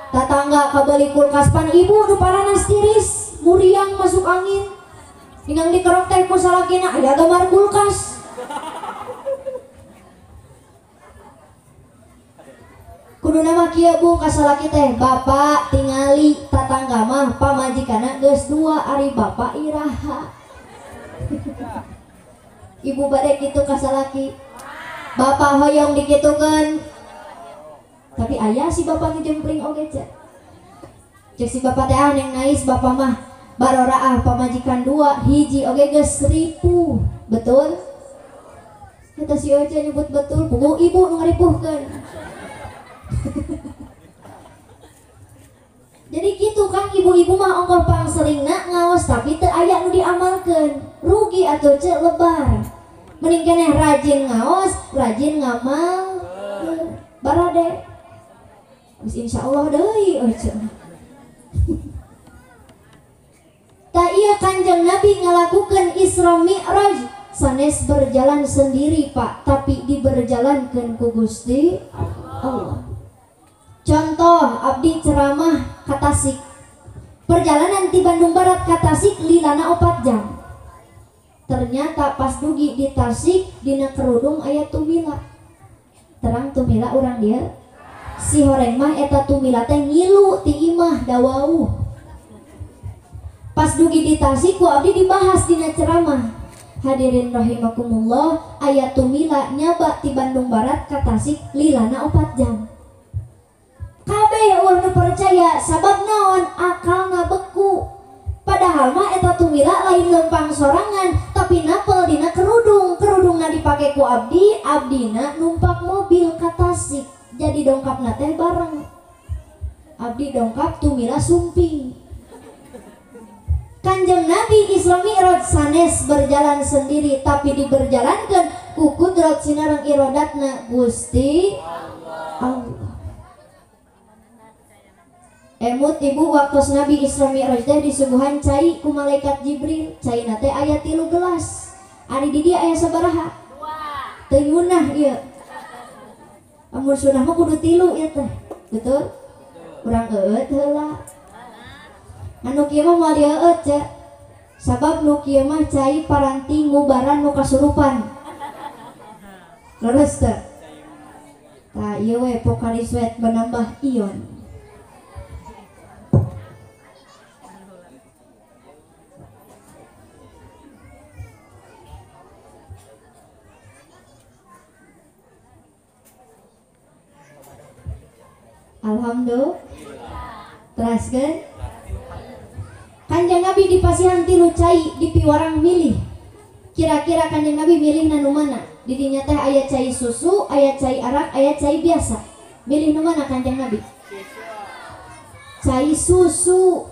Tatangga kabeli kulkas pan ibu nu paranas tiris, muriang masuk angin. Ingang dikerok teh ku salakina aya gambar kulkas. Kuduna mah kieu Bu ka salaki teh, "Bapak tingali tatangga mah pamajikanna geus dua ari bapak iraha." Ibu bade kitu ka salaki. Bapak hoyong dikitukeun. Tapi ayah si bapak ngejempling oge cek. Cek si bapak teh ah neng nais bapak mah baroraah pamajikan dua hiji oge geus ripuh. Betul? Eta si Oce nyebut betul, puguh ibu nu ngaripuhkeun. Jadi gitu Kang, ibu-ibu mah ongkoh pangseringna ngaos tapi teu aya nu diamalkeun. Rugi atuh cek lebar. Mending keneh rajin ngaos, rajin ngamal. Barade. Geus insyaallah deui euy. Ta ieu Kanjeng Nabi ngalakukeun Isra Mi'raj sanes berjalan sendiri Pak, tapi diberjalankeun ku Gusti Allah. Contoh abdi ceramah ka Tasik. Perjalanan ti Bandung Barat ka Tasik lilana 4 jam. Ternyata pas dugi di Tasik dina kerudung aya tumila. Terang tumila urang dieu. Si horeng mah eta tumila teh ngilu ti imah dawauh. Pas dugi di Tasik ku abdi dibahas dina ceramah. Hadirin rahimakumullah, aya tumila nyaba ti Bandung Barat ka Tasik lilana 4 jam. Kabeh eueuh nu percaya sabab naon akalna beku. Padahal mah eta tumila lain lempang sorangan tapi napel dina kerudung, kerudungna dipake ku abdi, abdina numpak mobil ka Tasik. Jadi dongkapna teh bareng. Abdi dongkap tumila sumping. Kanjeng Nabi Isra Mi'raj sanes berjalan sendiri tapi diberjalankan ku kudrat sinareng irodatna Gusti Allah. Emut ibu waktu Nabi Isra Mi'raj teh disuguhan cai ku malaikat Jibril, caina teh aya 3 gelas. Ari di dieu aya sabaraha? 2. Teu ngunah ieu. Amun sunah mah kudu 3 ieu teh. Betul? Urang eueut heula. Anu kieu mah moal dieueut ce. Sabab nu kieu mah cai paranti ngubaran nu kasurupan. Leres teu? Tah ieu we Pocari Sweat menambah ion. Alhamdulillah. Teraskeun. Kanjeng Nabi dipasihan 3 cai dipiwarang milih. Kira-kira Kanjeng Nabi milih nu mana? Di dinya teh aya cai susu, aya cai arak, aya cai biasa. Milih nu mana Kanjeng Nabi? Cai susu.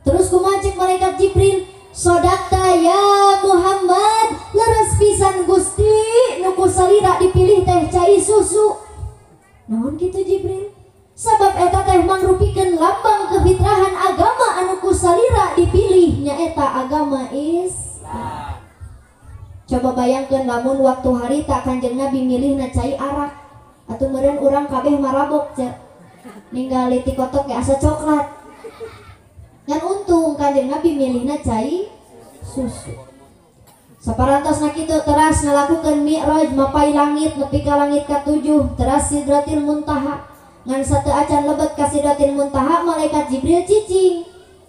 Terus kumaha cek malaikat Jibril? Sodakta ya Muhammad, leres pisan Gusti nu ku salira dipilih teh cai susu. Naon kitu Jibril? Sabab eta teh mangrupikeun lambang kefitrahan agama anu ku salira dipilih nyaeta agama Islam. Coba bayangkeun lamun waktu harita Kanjeng Nabi milihna cai arak atuh meureun urang kabeh marabok ce. Ninggali ti kotok ge asa coklat. Ngan untung Kanjeng Nabi milihna cai susu. Saparantosna kitu teras ngalakukeun mi'raj mapai langit nepi ka langit ka-7 teras Sidratil Muntaha. Ngan sateu acan lebet ka Sidratil Muntaha malaikat Jibril cicing.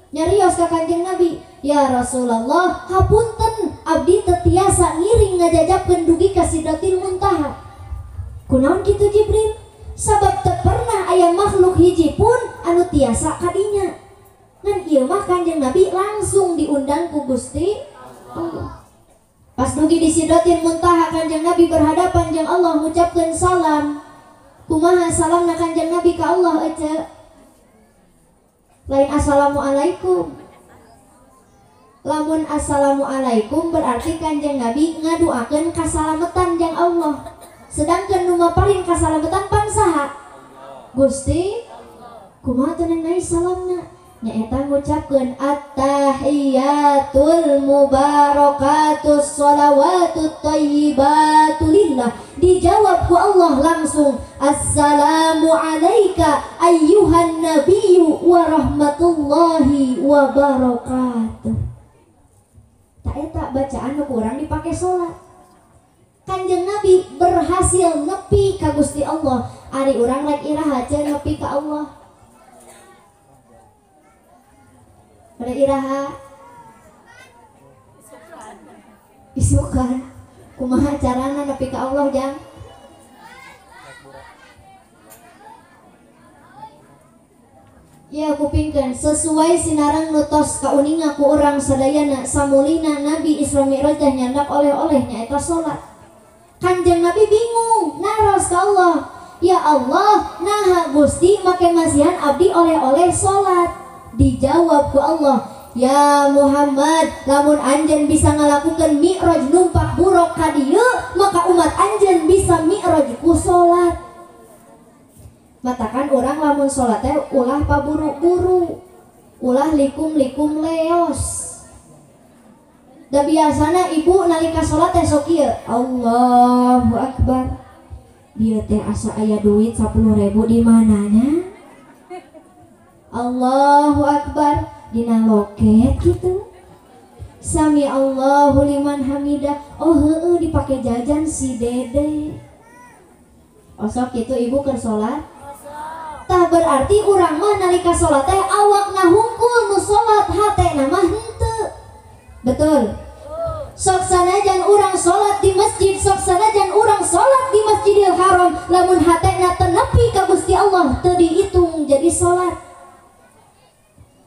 Nyarios ka Kanjeng Nabi, "Ya Rasulullah, hapunten abdi teu tiasa ngiring ngajajabkeun dugi ka Sidratil Muntaha." Kunaon kitu Jibril? Sabab teu pernah aya makhluk hiji pun anu tiasa kadinya. Ngan ieu mah Kanjeng Nabi langsung diundang ku Gusti Allah. Pas dugi di Sidratil Muntaha Kanjeng Nabi berhadapan jeung Allah ngucapkeun salam. Kumaha salamna Kanjeng Nabi ka Allah ece? Lain assalamualaikum. Lamun assalamualaikum berarti Kanjeng Nabi ngaduakeun kasalametan jeung Allah. Sedangkan nu maparin kasalametan pan saha? Gusti. Kumaha teu nai salamna? Nyaeta ngucapkeun at-tahiyatul mubarakatus sholawatut thayyibatu lillah. Dijawab ku Allah langsung, assalamu alayka ayyuhan nabiyyu wa rahmatullahi wa barakatuh. Tak eta bacaan nu kurang dipake salat. Kanjeng Nabi berhasil nepi ka Gusti Allah. Ari urang rek iraha ce nepi ka Allah? Pada iraha isukan kumaha carana nepi ka Allah jang? Ya kupingkeun sesuai sinarang nutos kauninga ku urang sadayana samulina Nabi Isra Mi'raj teh nyandak oleh-oleh nyaeta salat. Kanjeng Nabi bingung naros ka Allah, ya Allah naha Gusti make masihan abdi oleh-oleh salat. Dijawab ku Allah, ya Muhammad, lamun anjeun bisa ngalakukeun mi'raj numpak buruk ka dieu, maka umat anjeun bisa mi'raj ku salat. Matakan urang lamun salat teh ulah paburu-buru, ulah likum-likum leos. Da biasana ibu nalika salat teh sok ieu, Allahu Akbar. Dieu teh asa aya duit 10.000 di mananya? Allahu Akbar dina loket gitu. Sami Allahu liman hamidah. Oh heueuh dipake jajan si Dede. Osok gitu ibu keur salat. Tah berarti urang mah nalika salat teh awakna hungkul nu salat hatena mah henteu. Betul. Sok sanajan urang salat di masjid, sok sanajan urang salat di Masjidil Haram, lamun hatena teu nepi ka Gusti Allah teu dihitung jadi salat.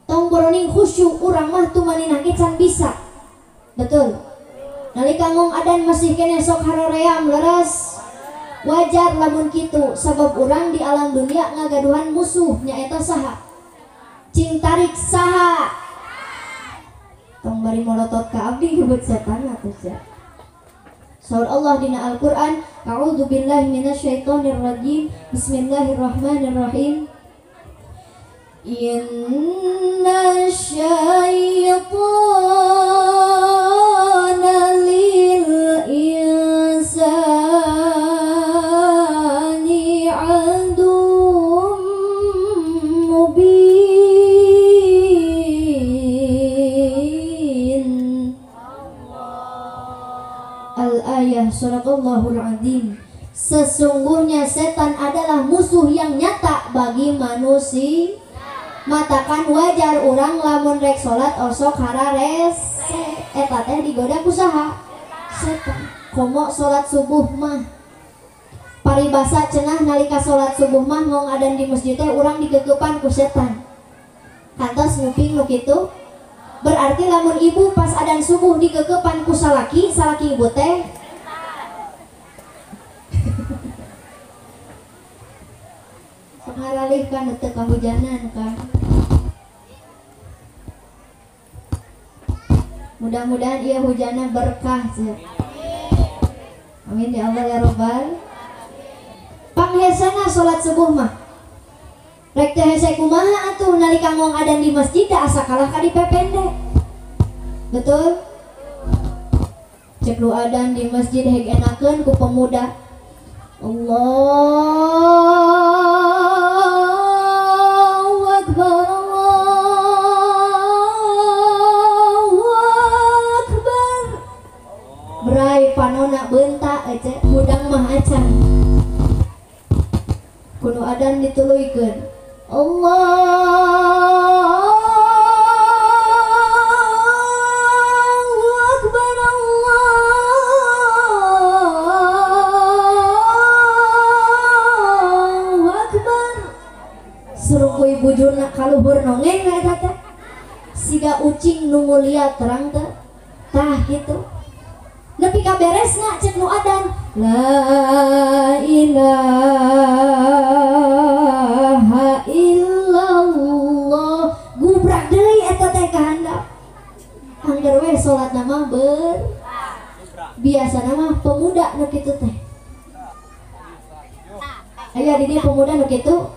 Tong boroning khusyuk urang mah tumaninah ge can bisa. Betul. Nalika ngong adan masih keneh sok haroream leres. Wajar lamun kitu sabab urang di alam dunia ngagaduhan musuh nyaeta saha? Cing tarik saha? Tong bari molotot ka abdi nyebut setan atuh sia. Saur Allah dina Al-Qur'an, a'udzubillahi minasyaitonir rajim. Bismillahirrahmanirrahim. Inna syaitana lil insani aduwwum mubin. Al-ayah, sadaqallahul azim. Sesungguhnya setan adalah musuh yang nyata bagi manusia. Matakan wajar urang lamun rek salat osok harares eta teh digoda ku saha? Setan. Komo salat subuh mah paribasa cenah nalika salat subuh mah ngong adan di masjid teh urang dikekepan ku setan. Kantos nguping nu kitu? Berarti lamun ibu pas adan subuh dikekepan ku salaki, salaki ibu teh sok ngaralih kan teu kahujanan kan. Mudah-mudahan ieu hujanna berkah cenah. Amin ya Allah ya Rabbal. Panghesana salat subuh mah. Rek teh hese kumaha atuh nalika ngong adan di masjid da asa kalah ka di pepende. Betul? Cek nu adan di masjid heg enakeun ku pemuda. Allahu Akbar, Allahu Akbar. Berai panona beunta ece hudang mah acan. Kudu adan dituluykeun. Allahu Akbar, Allahu Akbar. Surungkuy bujurna kaluhur nongeng eta teh. Siga ucing nu nguliat terang teh. Tah kitu. Nepi ka beresna cek nu adan. La ilaha illallah. Gubrak deui eta teh ka handap. Angger we salatna mah ber. Biasana mah pemuda nu kitu teh. Aya di dieu pemuda nu kitu?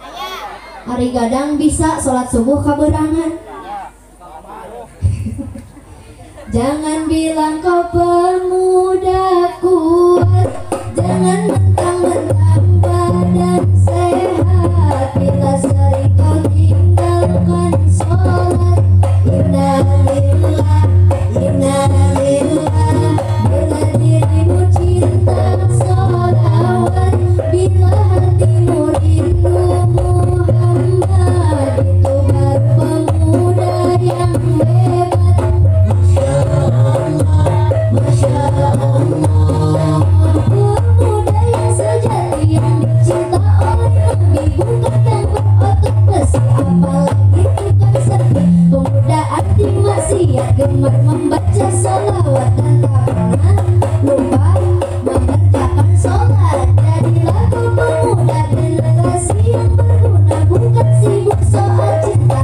Ari gadang bisa salat subuh kaberangan. Jangan bilang kau pemuda kuat, jangan mentang-mentang badan sehat, bila sering kau tinggalkan sholat. Innalillah, innalillah, bila dirimu cinta sholawat, bila hatimu rindu Muhammad, itu baru pemuda yang hebat. Masya Allah, pemuda yang sejati yang dicinta oleh Nabi, bukan yang berotot besi, apalagi tukang serpi. Pemuda anti maksiat, gemar membaca sholawat dan tak pernah lupa mengerjakan sholat. Jadilah kau pemuda generasi yang berguna, bukan sibuk soal cinta.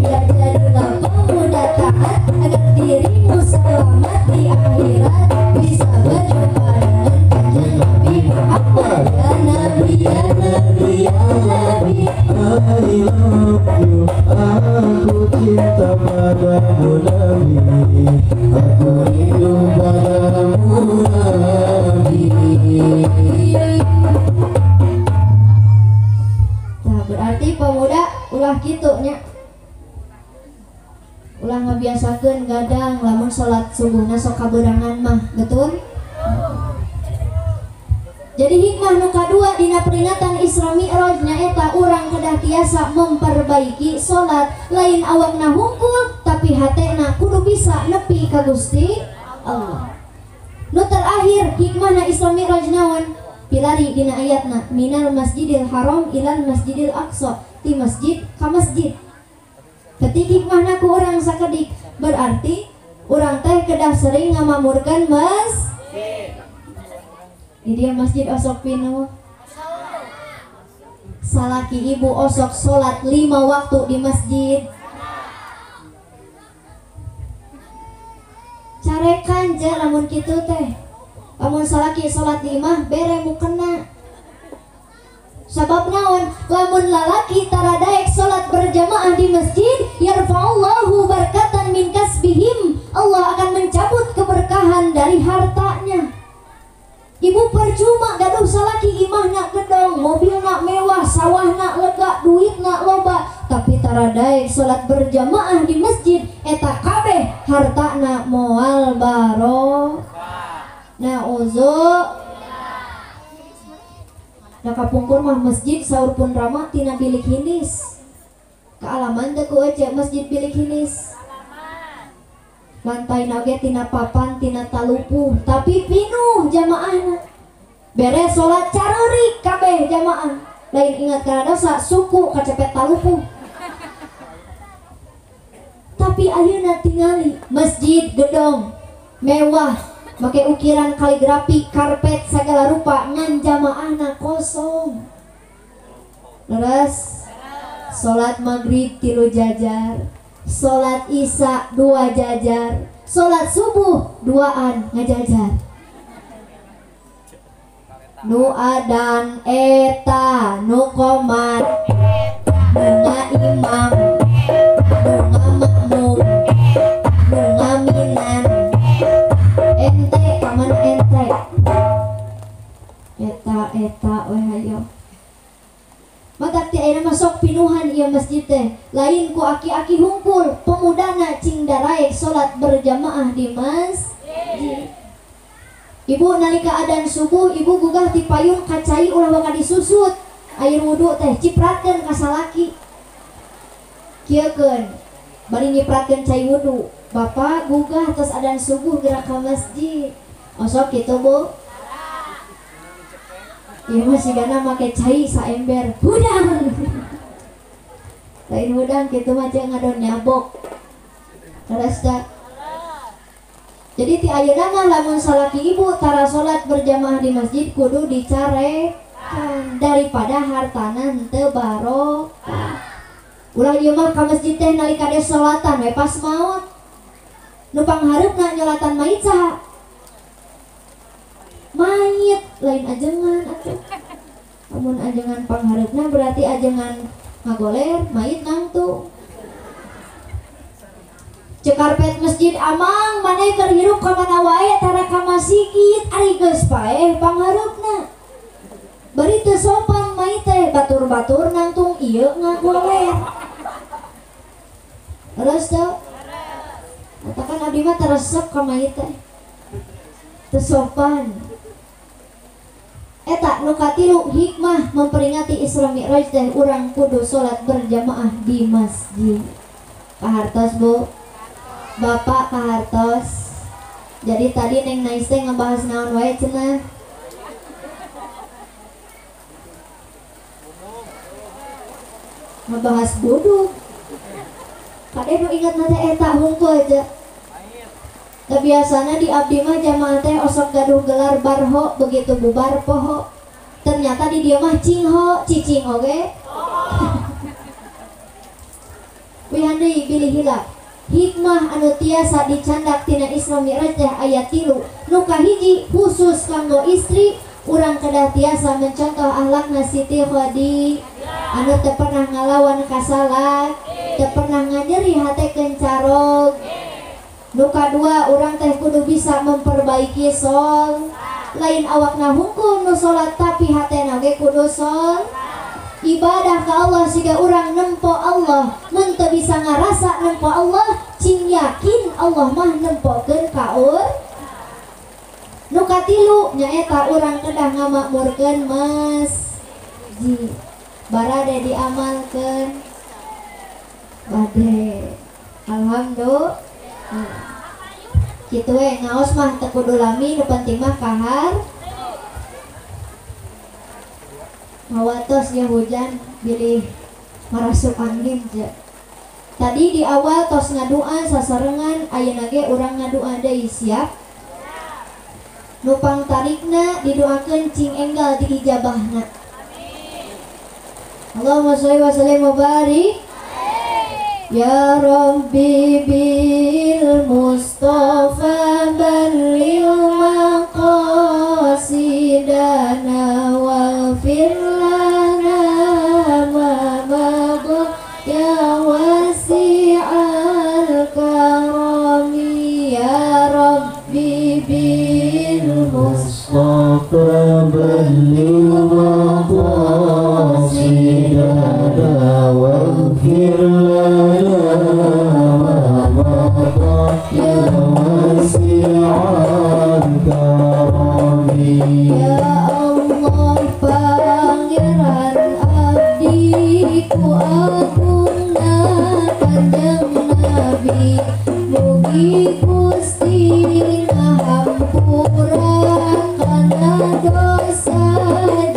Ya, jadilah pemuda taat agar dirimu selamat di akhirat, bisa berjumpa dengan Kanjeng Nabi Muhammad. Ya Nabi, ya Nabi, ya Nabi, I love you, aku cinta padamu Nabi, aku rindu padamu Nabi. Nah, berarti pemuda ulah kitu nya. Ulah ngabiasakeun gadang lamun salat subuhna sok kaberangan mah, betul? Jadi hikmah nu kadua dina peringatan Isra Mi'raj nyaeta urang kedah tiasa memperbaiki salat, lain awakna hungkul tapi hatena kudu bisa nepi ka Gusti Allah. Nu terakhir hikmahna Isra Mi'raj naon? Pilari dina ayatna minal Masjidil Haram ilal Masjidil Aqsa, ti masjid ka masjid. Ketik hikmahna ku urang sakedik, berarti urang teh kedah sering ngamakmurkeun masjid. Di dia masjid osok pinuh. Salaki ibu osok sholat 5 waktu di masjid. Carekan je lamun kitu teh. Lamun salaki sholat di imah bere mukena. Sabab naon? Lamun lalaki taradaek sholat berjamaah di masjid, yarfa'allahu barkatan min kasbihim. Allah akan mencabut keberkahan dari hartanya. Ibu percuma gaduh salaki imahna gedong, mobilna mewah, sawahna lega, duitna loba, tapi taradaek sholat berjamaah di masjid, eta kabeh hartana moal barokah. Nauzu. Nah kapungkur mah masjid saur pun rama tina bilik hinis. Kaalaman teu ku ece masjid bilik hinis. Lantai oge tina papan tina talupuh, tapi pinuh jamaahna. Beres salat careurik kabeh jamaah. Lain ingat kana dosa suku kacepet talupuh. Tapi ayeuna tingali masjid gedong mewah, make ukiran kaligrafi, karpet segala rupa, ngan jamaahna kosong. Leres salat maghrib 3 jajar, Salat isya 2 jajar, salat subuh 2an ngajajar. Nu adan eta nu qomat, nu ngaimam, nu ngamakmum, nu ngaminan. Ente kaman ente. Eta eta we hayo. Matak ti ayeuna masuk pinuhan ieu masjid teh, lain ku aki-aki hungkul, pemudana cing daraek salat berjamaah di masjid. Ibu nalika adan subuh, ibu gugah ti payun ka cai ulah bakal disusut. Air wudu teh cipratkeun ka salaki. Kieukeun, bari nyipratkeun cai wudu. Bapak gugah tos adan subuh gerak ka masjid. Osok kitu, Bu. Ieu mah sigana make cai saember hudang. Lain hudang kitu mah jeung ngadon nyabok. Leres da. Jadi ti ayeuna mah lamun salaki ibu tara salat berjamaah di masjid kudu dicarekan daripada hartana henteu barokah. Ulah ieu mah ka masjid teh nalika de salatan we pas maot. Nu panghareupna nyolatan mayit saha? Mayit lain ajengan atuh. Lamun ajengan panghareupna berarti ajengan ngagoler, mayit nangtung. Cek karpet masjid amang maneh keur hirup ka mana wae tara ka masigit ari geus paeh panghareupna. Bari teu sopan mayit teh batur-batur nangtung ieu ngagoler. Leres teu? Katakan abdi mah teresep ka mayit teh. Teu sopan. Eta nu katilu hikmah memperingati Isra Mi'raj teh urang kudu salat berjamaah di masjid. Kahartos Bu? Bapak kahartos. Jadi tadi Neng Nais teh ngebahas naon wae cenah? Ngebahas buduk. Kade nu inget na teh eta hungkul aja. Da biasana di abdi mah jamaah teh osok gaduh gelar barho begitu bubar poho. Ternyata di dieu mah cingho, cicing oge. Wihan deui bilih hilap. Hikmah anu tiasa dicandak tina Isra Mi'raj teh aya 3. Nu kahiji khusus kanggo istri, urang kedah tiasa mencontoh akhlakna Siti Khadijah anu teu pernah ngalawan kasalah, teu pernah nganyeri hate kencarog. Nu kadua urang teh kudu bisa memperbaiki sol. Lain awakna hungkul nu salat tapi hatena ge kudu sol. Ibadah ka Allah siga urang nempo Allah, mun teu bisa ngarasa nempo Allah, cing yakin Allah mah nempokeun ka urang. Nu katilu nyaeta urang kedah ngamakmurkeun masjid. Barade diamalkeun. Bade. Alhamdulillah. Kitu we ngaos mah teu kudu lami, nu penting mah kahar. Mawatos ya hujan bilih marasuk angin je. Tadi di awal tos ngadua sasarengan ayeuna ge urang ngadua deui siap. Nu pangtarikna didoakeun cing enggal diijabahna. Amin. Allahumma sholli wa sallim wa barik. Ya Rabbi bil Mustafa balligh maqasidana waghfir lana ma madha ya wasi'al karami. Ya Rabbi bil Mustafa balligh maqasidana waghfir lana ma madha ya wasi'al karami. Ya Allah Pangeran abdiku agungna Kanjeng Nabi, mugi Gusti ngahampura kana dosa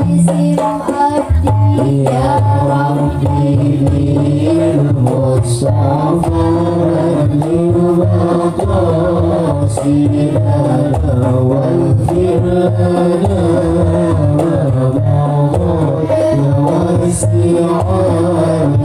jisim abdi. Ya Rabbi bil Mustafa balligh maqasidana waghfir lana ma madha ya wasi'al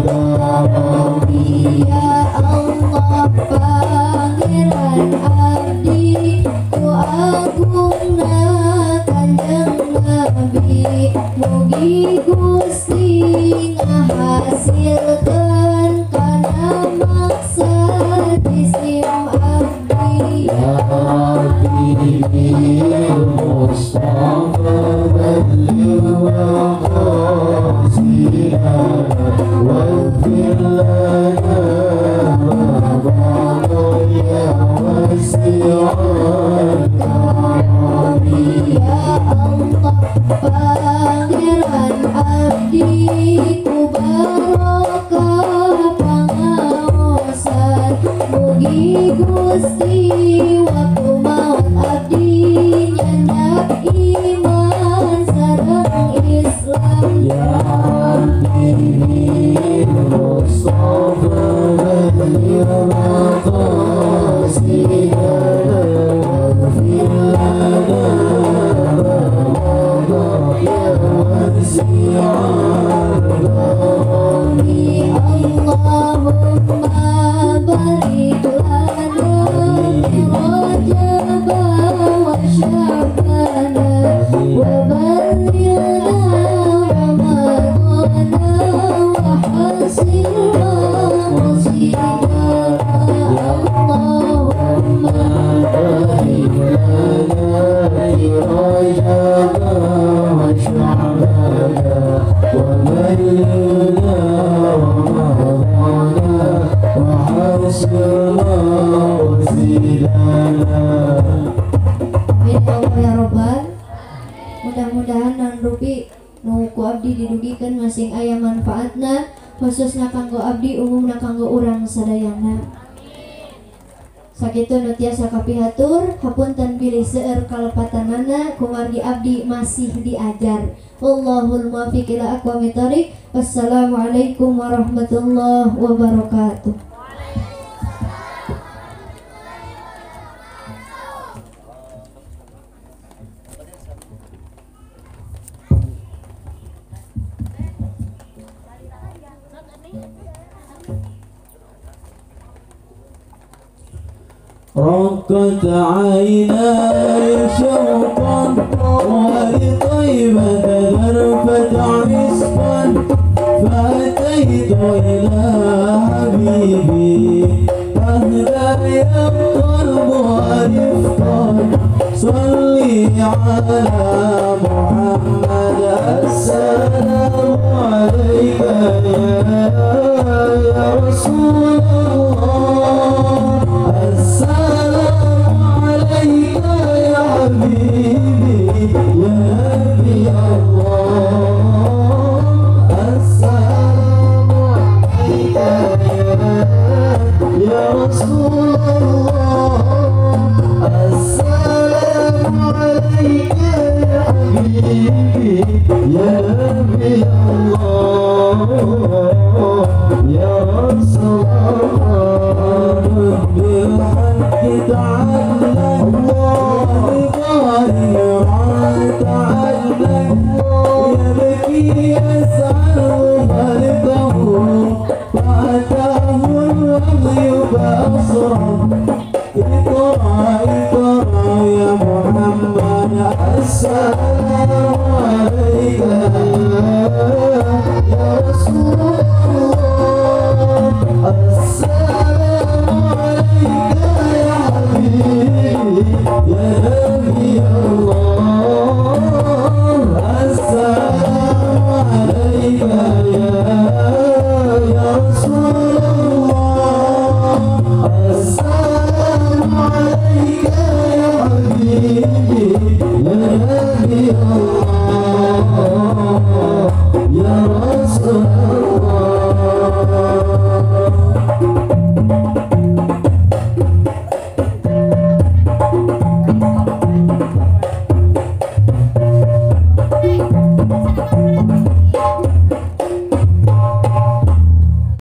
Mugi Gusti ngahasilkeun kana maksad isim abdi. Ya Rabbi bil Mustafa balligh maqasidana waghfir lana ma madha ya wasi'al karami. Ya Allah Pangeran abdi ku barokah pangaosan. Mugi Gusti waktu maut abdi nyandak iman sareng Islam. Ya Rabbi bil Mustafa balligh maqasidana waghfir lana ma madha ya wasi'al karami. Allahumma barik lana fi Rajab wa Sya'bana wa ballighna Ramadana wa hasil maqasidana. Allahumma barik lana fi Rajab wa Sya'bana wa ballighna Ramadana wa hasil maqasidana. Amin ya Allah ya Robbal. Mudah-mudahan non rupi nu ku abdi didugikeun masing aya manfaatna, khususna kanggo abdi, umumna kanggo urang sadayana. Sakitu nu tiasa kapihatur, hapunten bilih seueur kalepatanana kumargi abdi masih diajar. Wallahul muwaffiq ila aqwamit thoriq. Wassalamualaikum warahmatullahi wabarakatuh. رقت عيناي شوقا ولطيبة ذرفت عشقا فأتيت إلى حبيبي فاهدأ يا القلب رفقا صلي على محمد. السلام عليك يا رسول الله، السلام عليك يا حبيبي يا نبي الله، السلام عليك يا رسول الله، السلام عليك يا حبيبي يا نبي الله يا رسول الله. بالحق تعالى الله تعالى يبكي يسأل خالقه فأتاه الوحي فأسرع. اقرأ اقرأ يا محمد. السلام عليك يا رسول الله، السلام